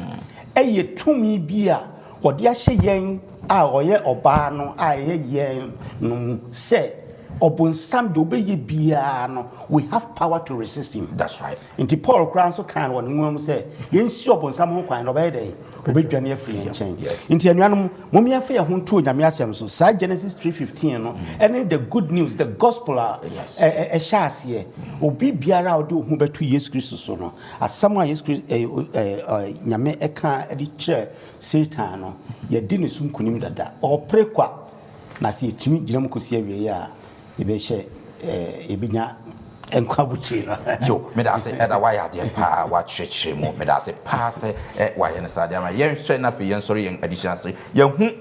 ɛyɛ tumi bi a ɔde ahyɛ yɛn a ɔyɛ ɔbaa no a ɛyɛ yɛn no mu sɛ ɔbonsam deɛ ɔbɛyɛ biara no, we have power to resist him. That's right. Nti Paul koraa nso kaa no wɔ ne nwoma mu sɛ yɛnsi ɔbonsam ho kwan na ɔbɛyɛ dɛn? Ɔbɛdwane afiri yɛn nkyɛn. Nti anuanom, mom yɛmfa yɛn ho nto Onyame asɛm so. Saa Genesis 3:15 no ɛne the good news, the gospel a ɛhyɛ aseɛ. Obi biara a ɔde wo ho bɛto Yesu Kristo so no, asɛm a Yesu Kristo Nyame ɛka de kyerɛ Satan no, yɛadi ne so nkunim dada. Ɔpere kwa, na sɛ yɛtumi gyina mu kɔsi awieɛ a, Yɛbɛhyɛ eh, yɛbɛnya nkwa abotire no. Yo, meda ase ɛda wayɛ adeɛ paa wakyerɛkyerɛ mu. Meda ase paa sɛ eh, wayɛ no saa deɛ ama yɛnhwɛ na afei yɛnsɔre yɛn adesua ase. Yɛhu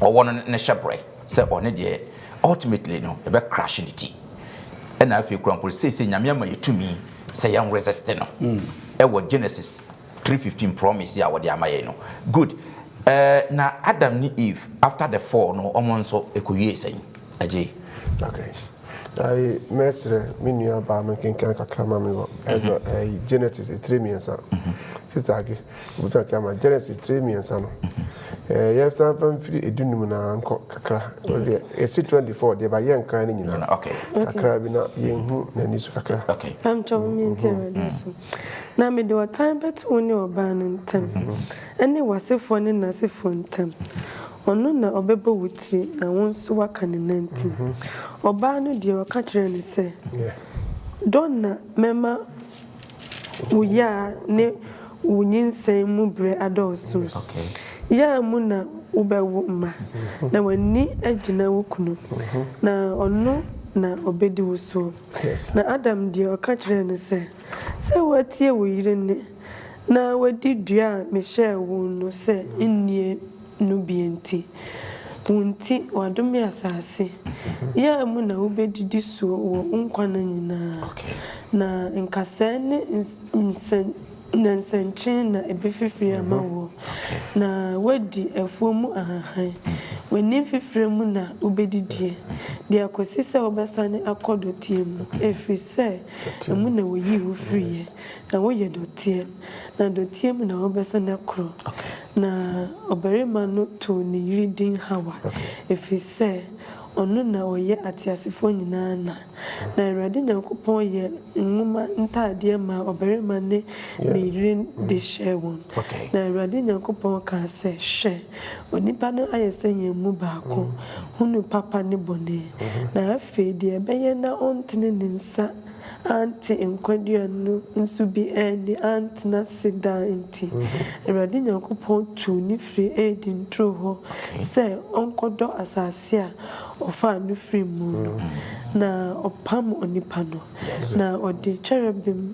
ɔwɔ no ne hyɛbrɛ sɛ ɔne deɛ ultimately no ɛbɛ crash ne ti. Ɛna afei kura mpo seesei Nyame ama yɛ tumi sɛ yɛn resist no ɛwɔ Genesis 3:15 promise yi a wɔde ama yɛn no. Good. Eh, na Adam ne Eve after the fall no wɔn nso ɛkɔwiee sɛn? Agye. Okay. Ayi mɛsrɛ me nua baa no nkenkan kakra ma me wɔ ɛdza ayi Genesis etire mmiɛnsa. Sister Age, obi aka ma Genesis tire mmiɛnsa no. Ɛɛ yɛsan fa mfiri edunum na nkɔ kakra. Ɔdeɛ esi 24 deɛ ba yɛnkan ne nyinaa. Okay. Kakra bi na yɛnhu n'ani so kakra. Okay. Pamkyɛ wo mi nti Awurade asɛm. Na mede ɔtan bɛto wo ne ɔbaa no ntam, ɛne w'asefoɔ ne n'asefoɔ ntam. Ɔno na ɔbɛbɔ wo tiri na wo nso woaka ne nantin. Ɔbaa no deɛ, ɔka kyerɛɛ no sɛ, Dɔ na mɛma wo yea ne wo nyinsɛn mu berɛ adɔɔso. Yea mu na wobɛwo mma, na w'ani agyina wo kunu, na ɔno na ɔbɛdi wo soɔ. Na Adam deɛ, ɔka kyerɛɛ no sɛ, Sɛ woatie wo yere nne, na woadi dua a mehyɛɛ wo no sɛ nnie no bi nti, wo nti wɔadome asase. Yea mu na wobɛdidi soɔ wɔ wo nkwa nna nyinaa, na nkasɛɛ ne nnɛnsɛnkyen na ɛbɛfifiri ama woɔ, na woadi afuo mu ahahan. W'ani mfifire mu na wobɛdidie, de akɔsi sɛ wobɛsane akɔ dɔteɛ mu, ɛfiri sɛ emu na wɔyii wo firiiɛ, na woyɛ dɔteɛ, na dɔteɛ mu na wobɛsane akorɔ. Na ɔbarima no too ne yere din Hawa, ɛfiri sɛ ɔno na ɔyɛ ateasefoɔ nyinaa na. Na Awurade Nyankopɔn yɛɛ nwoma ntadeɛ maa ɔbarima ne ne yere de hyɛɛ wɔn. Na Awurade Nyankopɔn kaa sɛ, Hwɛ, onipa no ayɛ sɛ yɛn mu baako, hunu papa ne bɔne. Na afei deɛ ɛbɛyɛ na ɔntene ne nsa ante nkwa dua no nso bi anni antena ase daa nti, Awurade Nyankopɔn tuu no firii Eden turo hɔ sɛ ɔnkɔdɔ asase a ɔfaa no firii mu no. Na ɔpam onipa no, na ɔde kyerɛbim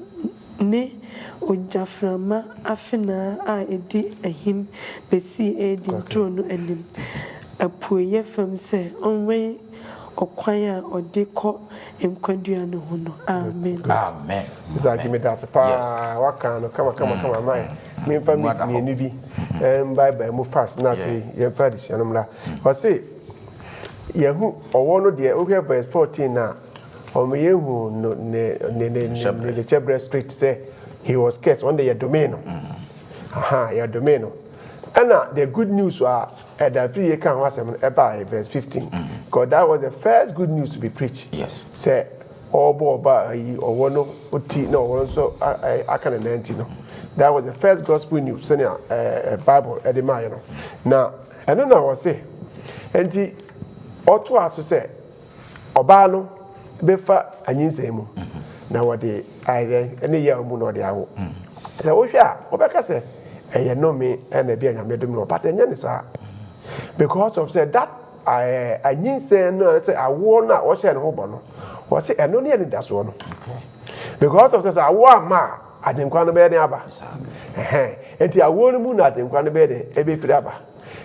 ne ogyaframa afenaa a ɛdi ahim bɛsii Eden turo no anim apueeɛ fam sɛ ɔnwɛn. ɔkwan a ɔde kɔ nkwa dua no ho no. Amen. Amen. Isaac meda ase paa waka no kama kama kama ama yɛ memfa Mu ada hɔ. mmienu bi mbaebae mu fast na afei yɛmfa adesua no mmra. Ɔse yɛhu ɔwɔ no deɛ, wohwɛ verse 14 a, ɔmo yɛhu no ne hyɛbrɛ straight sɛ he was cursed. Ɔno de yɛdome no, aha, yɛdome no. Ɛna the good news a ɛda firi yɛ ka ho asɛm no ɛbaa verse 15, because that was the first good news to be preached, sɛ ɔrebɔ ɔba ayi ɔwɔ no oti na ɔwɔ no nso aka ne nan ti no. That was the first gospel news sɛnea Bible ɛde maa yɛ no. Na ɛno na wɔse nti ɔtoa so sɛ ɔbaa no bɛfa anyinsɛn mu na wɔde ayɛ ɛne yɛ mu na ɔde awo. Sɛ wohwɛ a, wɔbɛka sɛ ɛyɛ nnome ɛna bi a Nyame dom no, but ɛnyɛ ne saa, because of sɛ that anyinsɛn no a sɛ awoɔ no a wɔhyɛ ne ho bɔ no, wɔse ɛno ne anidasoɔ no, because of sɛ awoɔ ama a, agyenkwa no bɛyɛ den aba. Ɛhɛn, nti awoɔ no mu na agyenkwa no bɛyɛ den ɛbɛfiri aba.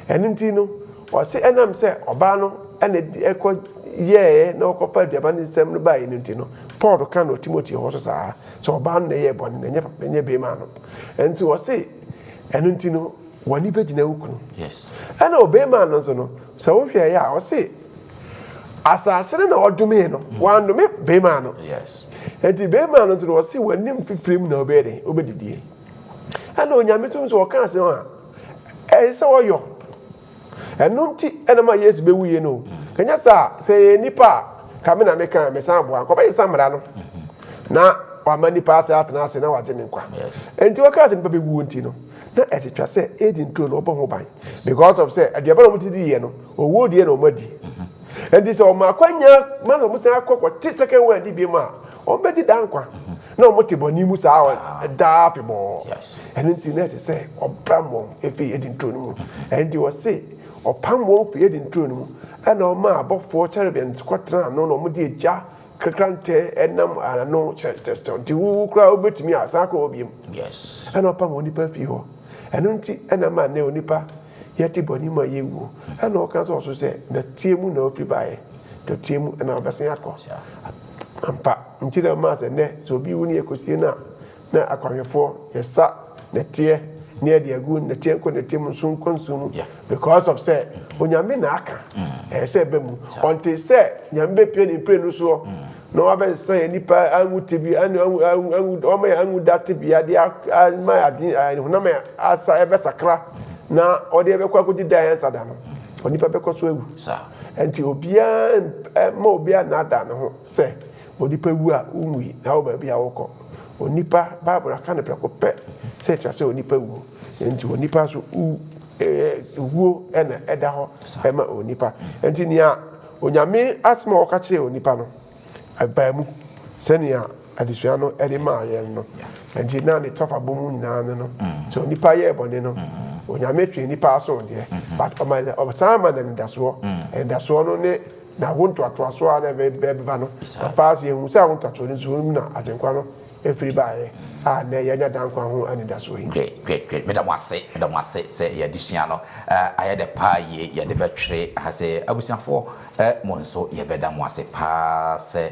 Ɛno nti no, ɔse ɛnam sɛ ɔbaa no ɛna ɛkɔ yɛɛ na ɔkɔfa aduaba ne nsɛm no baeɛ no nti no, Paul ka no Timothy hɔ so saa sɛ ɔbaa no na ɛyɛ bɔne na ɛnyɛ papa, ɛnyɛ bɛrima no. Ɛnti ɔse ɛno nti no, wɔne bɛgyina wo kunu. Ɛna ɔbɛrima no nso no, sɛ wohwɛ yɛ a, ɔse asase no na ɔdomee no, wandome bɛrima no. Nti bɛrima no nso no, ɔse w'anim fifiri mu na wobɛyɛ den wobɛdidie. Ɛna Onyame tum sɛ ɔka asɛm a ɛyɛ sɛ ɔyɔ. Ɛno nti ɛna ma Yesu bɛwu yie no. Kanyɛ saa, sɛ yɛ nipa a ka me na meka a, mesan aboa nkɔbɛyɛ sa mmara no na wama nipa ase atena ase na wagye ne nkwa. Nti wɔka sɛ nipa bɛwuo nti no, na ɛtwitwa sɛ Eden turo no ɔbɔ ho ban, because of sɛ aduaba na wɔn ti di yɛ no, owuo deɛ na wɔn adi. Nti sɛ wɔn akwanya ma na wɔn san akɔ kɔte second one di bi mu a, wɔn bɛgye da nkwa na wɔn te bɔne mu saa daa afebɔɔ. Ɛno nti na ɛte sɛ ɔbram wɔn efi Eden turo no mu. Ɛno nti wɔse ɔpam wɔn fi Eden turo no mu, ɛna ɔma abɔfoɔ cherubims kɔtena ano na wɔn de egya krantɛ ɛnam ano kyerɛkyerɛkyerɛ, nti wuwu koraa wobɛtumi a san akɔ hɔ biem. Ɛna ɔpam onipa fi hɔ. Ɛno nti ɛna ma ne onipa yɛte bɔne mu a yɛwuo. Ɛna ɔka sɛ ɔso sɛ dɔteɛ mu na ɔfiri baeɛ, dɔteɛ mu ɛna ɔbɛsen akɔ ampa. Nti na ɔmaa sɛ nnɛ sɛ obi wu ne yɛkɔsie no a, na akwanhwɛfoɔ yɛsa nɛteɛ ne yɛde agu nɛteɛ nkɔ nɛteɛ mu, nso nkɔ nsuo mu, because of sɛ Onyame na aka, ɛyɛ sɛ ɛbɛ mu. Ɔnte sɛ Nyame bɛpie ne mprenu soɔ na wabɛsesa yɛ nipa anwu tebi anwu anwu anwu ɔma yɛ anwu da tebea de ama yɛ adwene honam yɛ asa ɛbɛsakra na ɔde ɛbɛkɔ akɔdi da yɛn nsa da no, onipa bɛkɔ so awu. Nti obiara ma obiara naadaa ne ho sɛ onipa wu a wonwui na wɔ baabi a wokɔ. Onipa, Bible aka no prɛko pɛ sɛ ɛtwa sɛ onipa wuo. Nti onipa so wuo ɛna ɛda hɔ ɛma onipa. Nti nea Onyame asɛm a ɔka kyerɛɛ onipa no ɛbaa mu sɛnea adesua no ɛde maa yɛn no. Nti na ne tɔfa bɔ mu nyinaa no, sɛ onipa yɛɛ bɔne no, Onyame twe nipa aso deɛ, but ɔma ɔsan ma no anidasoɔ. Anidasoɔ no ne na awo ntoatoasoɔ a na ɛbɛba no. Ampa so yɛhu sɛ awo ntoatoasoɔ no nso mu na agyenkwa no efiri baeɛ a nnɛ yɛanya da nkwa ho anidasoɔ yi. Great, great, great. Meda mo ase, meda mo ase sɛ yɛde sua no ayɛ dɛ paa yie. Yɛde bɛtwere ha sɛ abusuafoɔ, mo nso yɛbɛda mo ase paa sɛ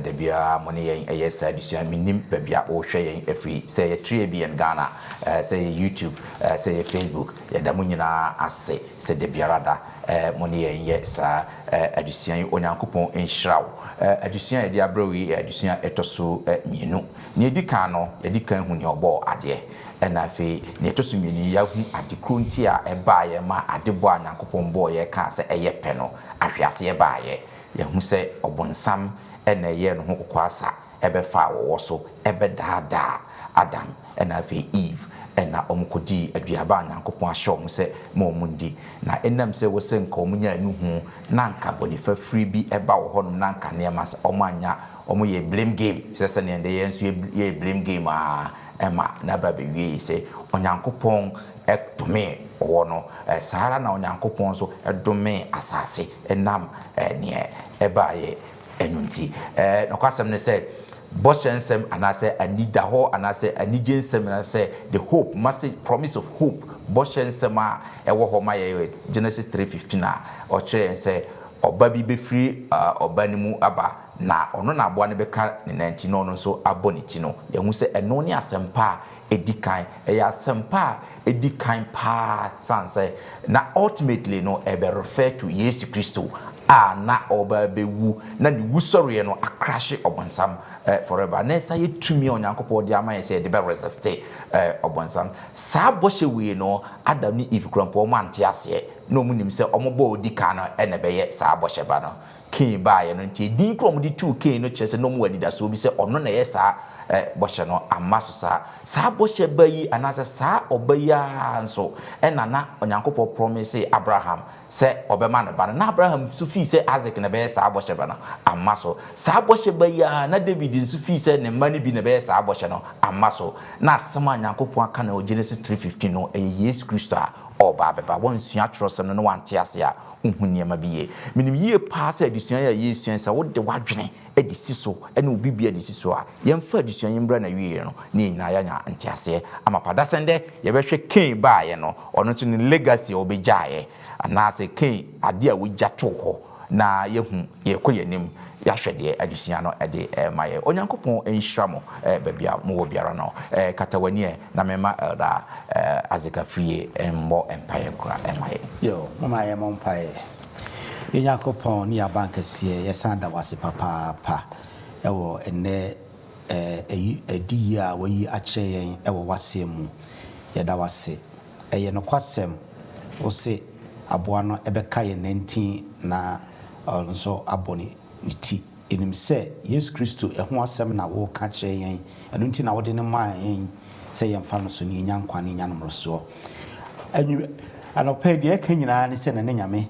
da biara mo ne yɛn ɛyɛ saa adesua. Menim baabi a wohwɛ yɛn afiri, sɛ yɛ 3ABN Ghana, sɛ yɛ YouTube, sɛ yɛ Facebook. Yɛda mo nyinaa ase sɛ da biara da mo ne yɛn yɛ saa adesua yi. Onyankopɔn nhyira wo. Adesua a yɛde abrɛ wo yi yɛ adesua a ɛtɔ so mmienu. Nea ɛdi kan no, yɛdi kan hu nea ɔbɔɔ adeɛ. Ɛna afei, nea ɛtɔ so mmienu yi, yɛahu ade koro nti a ɛbaeɛ ma adebɔ a Nyankopɔn bɔeɛ kaa sɛ ɛyɛ pɛ no, ahweaseɛ baeɛ. Yɛahu sɛ ɔbonsam na ɛyɛɛ ne ho kokoasa ɛbɛfaa wɔwɔ so ɛbɛdaadaa Adam ɛna afei Eve ɛna wɔn kɔdii aduaba a Nyankopɔn ahyɛ wɔn sɛ ma wɔn ndi. Na ɛnam sɛ wɔ sɛ nka wɔn nyaa nuhu na anka bɔne fafiri bi ɛba wɔ hɔnom na anka nneɛma sɛ wɔn anya wɔn yɛ blame game sɛ sɛdeɛ ɛndɛ yɛn nso yɛ blame game a ɛma na aba abɛwie yi sɛ Onyankopɔn domee ɔwɔ no, saa ara na Onyankopɔn nso domee asase ɛnam neɛ ɛbaeɛ. Ɛno nti, nokwasɛm ne sɛ, bɔhyɛ nsɛm anaasɛ anidahɔ anaasɛ anigye nsɛm anaasɛ the hope, message, promise of hope, bɔhyɛ nsɛm a ɛwɔ hɔ ma yɛn wɔ Genesis 3:15 a ɔkyerɛ yɛn sɛ ɔba bi bɛfiri ɔba no mu aba, na ɔno na aboa no bɛka ne nan ti na ɔno nso abɔ ne ti no. Yɛhu sɛ ɛno ne asɛmpa a ɛdi kan. Ɛyɛ asɛmpa a ɛdi kan paa sane sɛ na ultimately no ɛbɛ refer to Yesu Kristo a na ɔba bɛwu na ne wusɔreɛ no akrahye ɔbɔnsam forever. Na ɛsa yɛ tumi a Onyankopɔn de ama yɛ sɛ yɛde bɛ resist ɔbɔnsam. Saa bɔhyɛ wei no, Adam ne Eve kura mpo ɔmo ante aseɛ na ɔmo nim sɛ ɔmo bɔ odi kan no ɛna ɛbɛyɛ saa bɔhyɛ ba no. Cain baeɛ no nti, edin koro a ɔmo de tuu Cain no kyerɛ sɛ na ɔmo wɔ anidasoɔ bi sɛ ɔno na ɛyɛ saa bɔhyɛ no. Amma so saa. Saa bɔhyɛ ba yi anaasɛ saa ɔba yi ara nso ɛna na Onyankopɔn promise Abraham sɛ ɔbɛma no ba no, na Abraham nso fii sɛ Isaac na ɛbɛyɛ saa bɔhyɛ ba no. Amma so. Saa bɔhyɛ ba yi ara na David nso fii sɛ ne mma no bi na ɛbɛyɛ saa bɔhyɛ no. Amma so. Na asɛm a Nyankopɔn aka no wɔ Genesis 3:15 no, ɛyɛ Yesu Kristo a ɔreba abɛba. Wɔnsua twerɛsɛm no na wɔante ase a, wohu nneɛma bi yie. Menim yie paa sɛ adesua yi a yɛresua yi, sɛ wode w'adwene de si so ne wo bibia de si so a, yɛmfa adesua yi mbra n'awieɛ no na yɛn nyinaa yɛanya nteaseɛ amapa. Dasɛn dɛ yɛbɛhwɛ Cain baeɛ no, ɔno nso ne legacy a ɔbɛgyaeɛ, anaasɛ Cain adeɛ a ɔgya too hɔ, na yɛahu yɛrekɔ yɛn anim, yɛahwɛ deɛ adesua no de rema yɛn. Onyankopɔn nhyira mo baabi a mowɔ biara no. Kata w'ani ɛ na memma Elder Isaac Afriyie mmɔ mpaeɛ kora mma yɛn. Yo, momma yɛmmɔ mpaeɛ. Yɛn Nyankopɔn ne yɛn Abankɛseɛ, yɛsan da wo ase papaapa wɔ ɛnnɛ ayi adiyie a woayi akyerɛ yɛn wɔ w'asɛm mu. Yɛda wo ase. Ɛyɛ nokwasɛm, wose aboa no bɛka yɛn nantin na ɔno nso abɔ ne ti. Yɛnim sɛ Yesu Kristo ho asɛm na woreka kyerɛ yɛn, ɛno nti na wode no maa yɛn sɛ yɛmfa no so na yɛnya nkwa na yɛnya no mmorosoɔ. Anwummerɛ, anɔpa yi, deɛ yɛka nyinaa ne sɛ, Nane Nyame,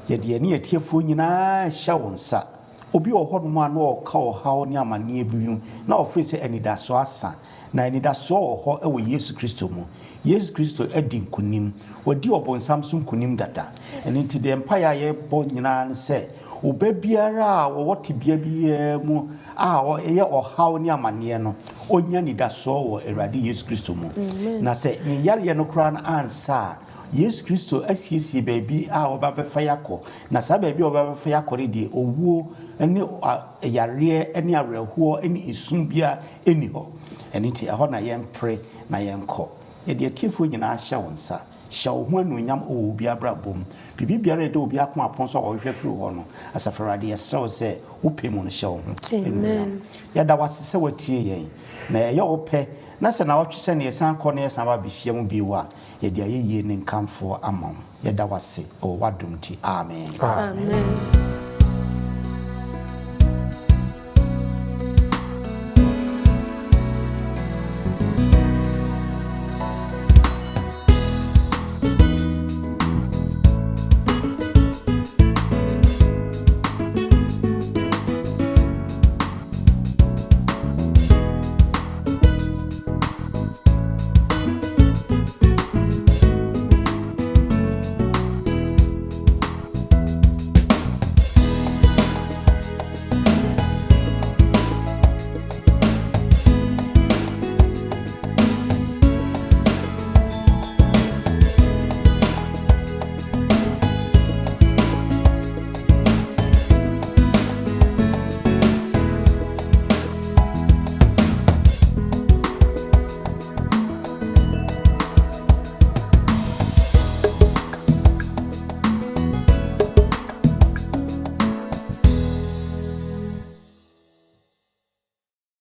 yɛde yɛne atiefoɔ nyinaa hyɛ wo nsa. Obi wɔ hɔnom a na ɔreka ɔhaw ne amanneɛ bi mu, na ɔfiri sɛ anidasoɔ asa. Na anidasoɔ wɔ hɔ wɔ Yesu Kristo mu. Yesu Kristo adi nkonim. Wadi ɔbonsam so nkonim dada. Ɛno nti deɛ mpaeɛ a yɛbɔ nyinaa ne sɛ, ɔba biara a ɔwɔ tebea biara mu a ɛyɛ ɔhaw ne amanneɛ no, ɔnya anidasoɔ wɔ Awurade Yesu Kristo mu. Na sɛ ne yareɛ no koraa no ansa a, Yesu Kristo asiesie baabi a ɔba bɛfa yɛn akɔ. Na saa baabi a ɔba bɛfa yɛn akɔ no deɛ, owuo ne yareɛ ne awerɛhoɔ ne esu biara nni hɔ. Ɛno nti, ɛhɔ na yɛmpere na yɛnkɔ. Yɛde atiefoɔ nyinaa hyɛ wo nsa. Hyɛ wo ho anuonyam wɔ obi abrabɔ mu. Biribi biara a ɛda obi akoma pon so a wɔhwehwɛ firi wo hɔ no, Asafo Awurade, yɛsrɛ wo sɛ wo pɛ mu no, hyɛ wo ho anuonyam. Yɛda wo ase sɛ woatie yɛn. Na ɛyɛ wo pɛ na sɛ naawɔtwe sɛdeɛ yɛsan kɔ na yɛsan ba bɛhyia mu bio a, yɛde ayɛyie ne nkamfoɔ ama wo. Yɛda wo ase wɔ w'adom nti. Amen. Amen.